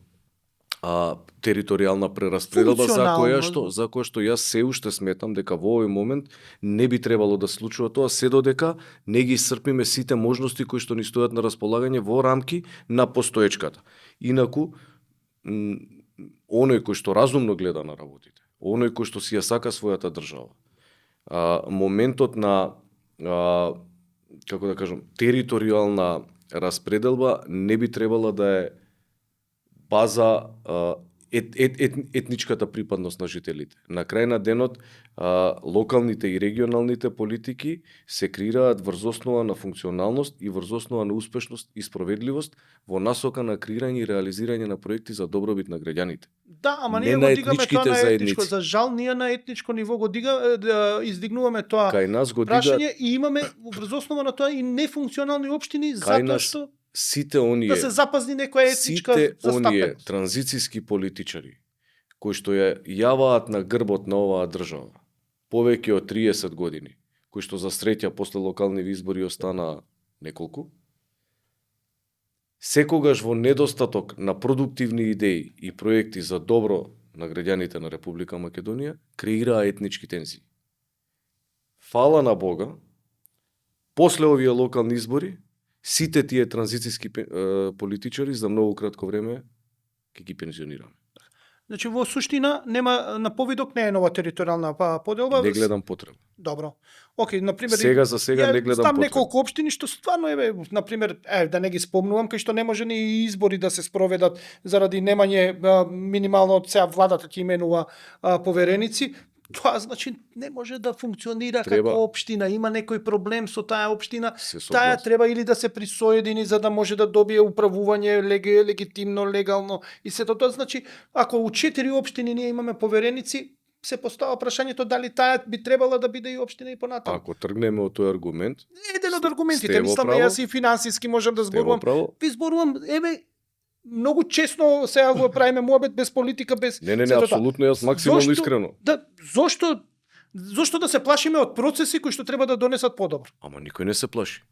територијална прераспределба за која што јас се уште сметам дека во овој момент не би требало да случува тоа, се додека не ги исцрпиме сите можности кои што ни стојат на располагање во рамки на постоечката. Инаку, оној кој што разумно гледа на работите, оној кој што си ја сака својата држава, моментот на, како да кажам, територијална распределба не би требала да е база етничката припадност на жителите. На крај на денот, локалните и регионалните политики се креираат врз основа на функционалност и врз основа на успешност и справедливост во насока на креирање и реализирање на проекти за добробит на граѓаните. Да, ама ние го дигаме тоа на етничко. За жал, ние на етничко ниво го издигнуваме тоа прашање и имаме врз основа на тоа и нефункционални општини затоа што сите оние, да се запазни некоја етничка застапеност. Сите оние транзицијски политичари кои што ја јаваат на грбот на оваа држава повеќе од 30 години, кои што за среќа после локални избори остана неколку, секогаш во недостаток на продуктивни идеи и проекти за добро на граѓаните на Република Македонија, креираа етнички тензии. Фала на Бога, после овие локални избори, сите тие транзицијски политичари за многу кратко време ќе ги пензионираме. Значи во суштина нема на повидок не е нова територијална поделба. Не гледам потреба. Добро. Океј, на пример сега за сега не гледам потреба. Знам неколку општини што стварно на пример, да не ги спомнувам, кај што не може ни избори да се спроведат заради немање минимално сега владата ќе именува повереници. Тоа значи не може да функционира како општина, има некој проблем со таа општина, таа треба или да се присоедини за да може да добие управување легитимно, легално и сето тоа. Значи, ако у 4 општини ние имаме повереници, се постава прашањето дали таа би требала да биде и општина и понатаму. Ако тргнеме од тој аргумент, еден од аргументите, мислам јас и финансиски можам да зборувам. Ви зборувам, многу честно сега го правиме муабет без политика, без Не, апсолутно, јас максимално искрено. Да, зошто да се плашиме од процеси кои што треба да донесат подобро? Ама никој не се плаши.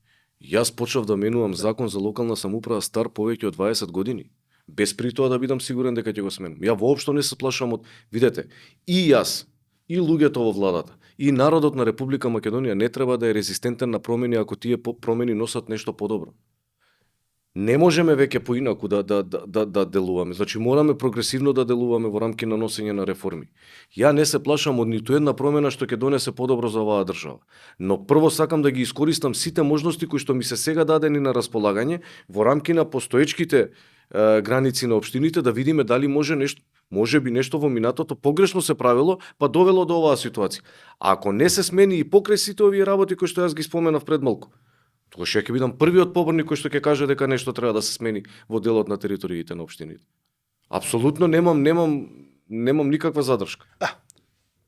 Јас почнав да менувам закон за локална самоуправа стар повеќе од 20 години, без при тоа да бидам сигурен дека ќе го сменам. Ја воопшто не се плашам од, видете, и јас, и луѓето во владата, и народот на Република Македонија не треба да е резистентен на промени ако тие промени носат нешто подобро. Не можеме веќе поинаку да делуваме. Значи мораме прогресивно да делуваме во рамки на носење на реформи. Ја не се плашам од ниту една промена што ќе донесе подобро за оваа држава. Но прво сакам да ги искористам сите можности кои што ми се сега дадени на располагање во рамки на постоечките граници на општините, да видиме дали може би нешто во минатото погрешно се правило, па довело до оваа ситуација. А ако не се смени и покрај сите овие работи кои што јас ги споменав пред малку, тогаш ќе бидам првиот поборник кој што ќе каже дека нешто треба да се смени во делот на териториите на општините. Апсолутно немам никаква задршка.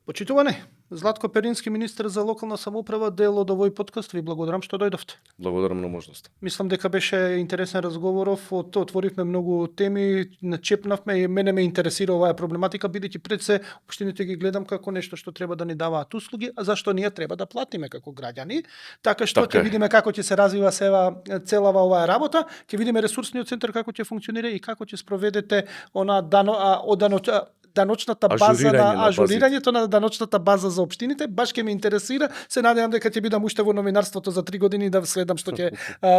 Почитуване, Златко Перински, министер за локална самоуправа, дел од овој подкаст, ви благодарам што дојдовте. Благодарам на можноста. Мислам дека беше интересен разговоров, отворивме многу теми, начепнавме и мене ме интересира оваа проблематика, бидејќи пред се општините ги гледам како нешто што треба да ни даваат услуги, а зашто ние треба да платиме како граѓани, така што ќе видиме како ќе се развива целава оваа работа, ќе видиме ресурсниот центар како ќе функционира и како ќе спроведете даночната база Ажурирање на на ажурирањето на даночната база за општините, баш ќе ме интересира. Се надевам дека ќе бидам уште во новинарството за 3 години да следам што ќе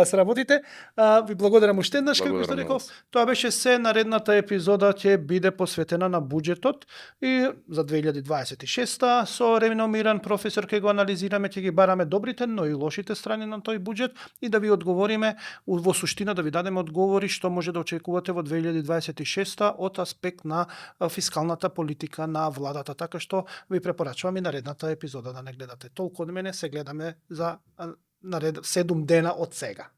сработите. Ви благодарам уште еднаш, како што Благодарам на реков. вас. Тоа беше се. Наредната епизода ќе биде посветена на буџетот и за 2026 со реномиран професор ќе го анализираме, ќе ги бараме добрите, но и лошите страни на тој буџет и да ви одговориме во суштина, да ви дадеме одговори што може да очекувате во 2026 од аспект на фискалната политика на владата. Така што ви препорачувам и наредната епизода да не гледате толку од мене, се гледаме за 7 дена од сега.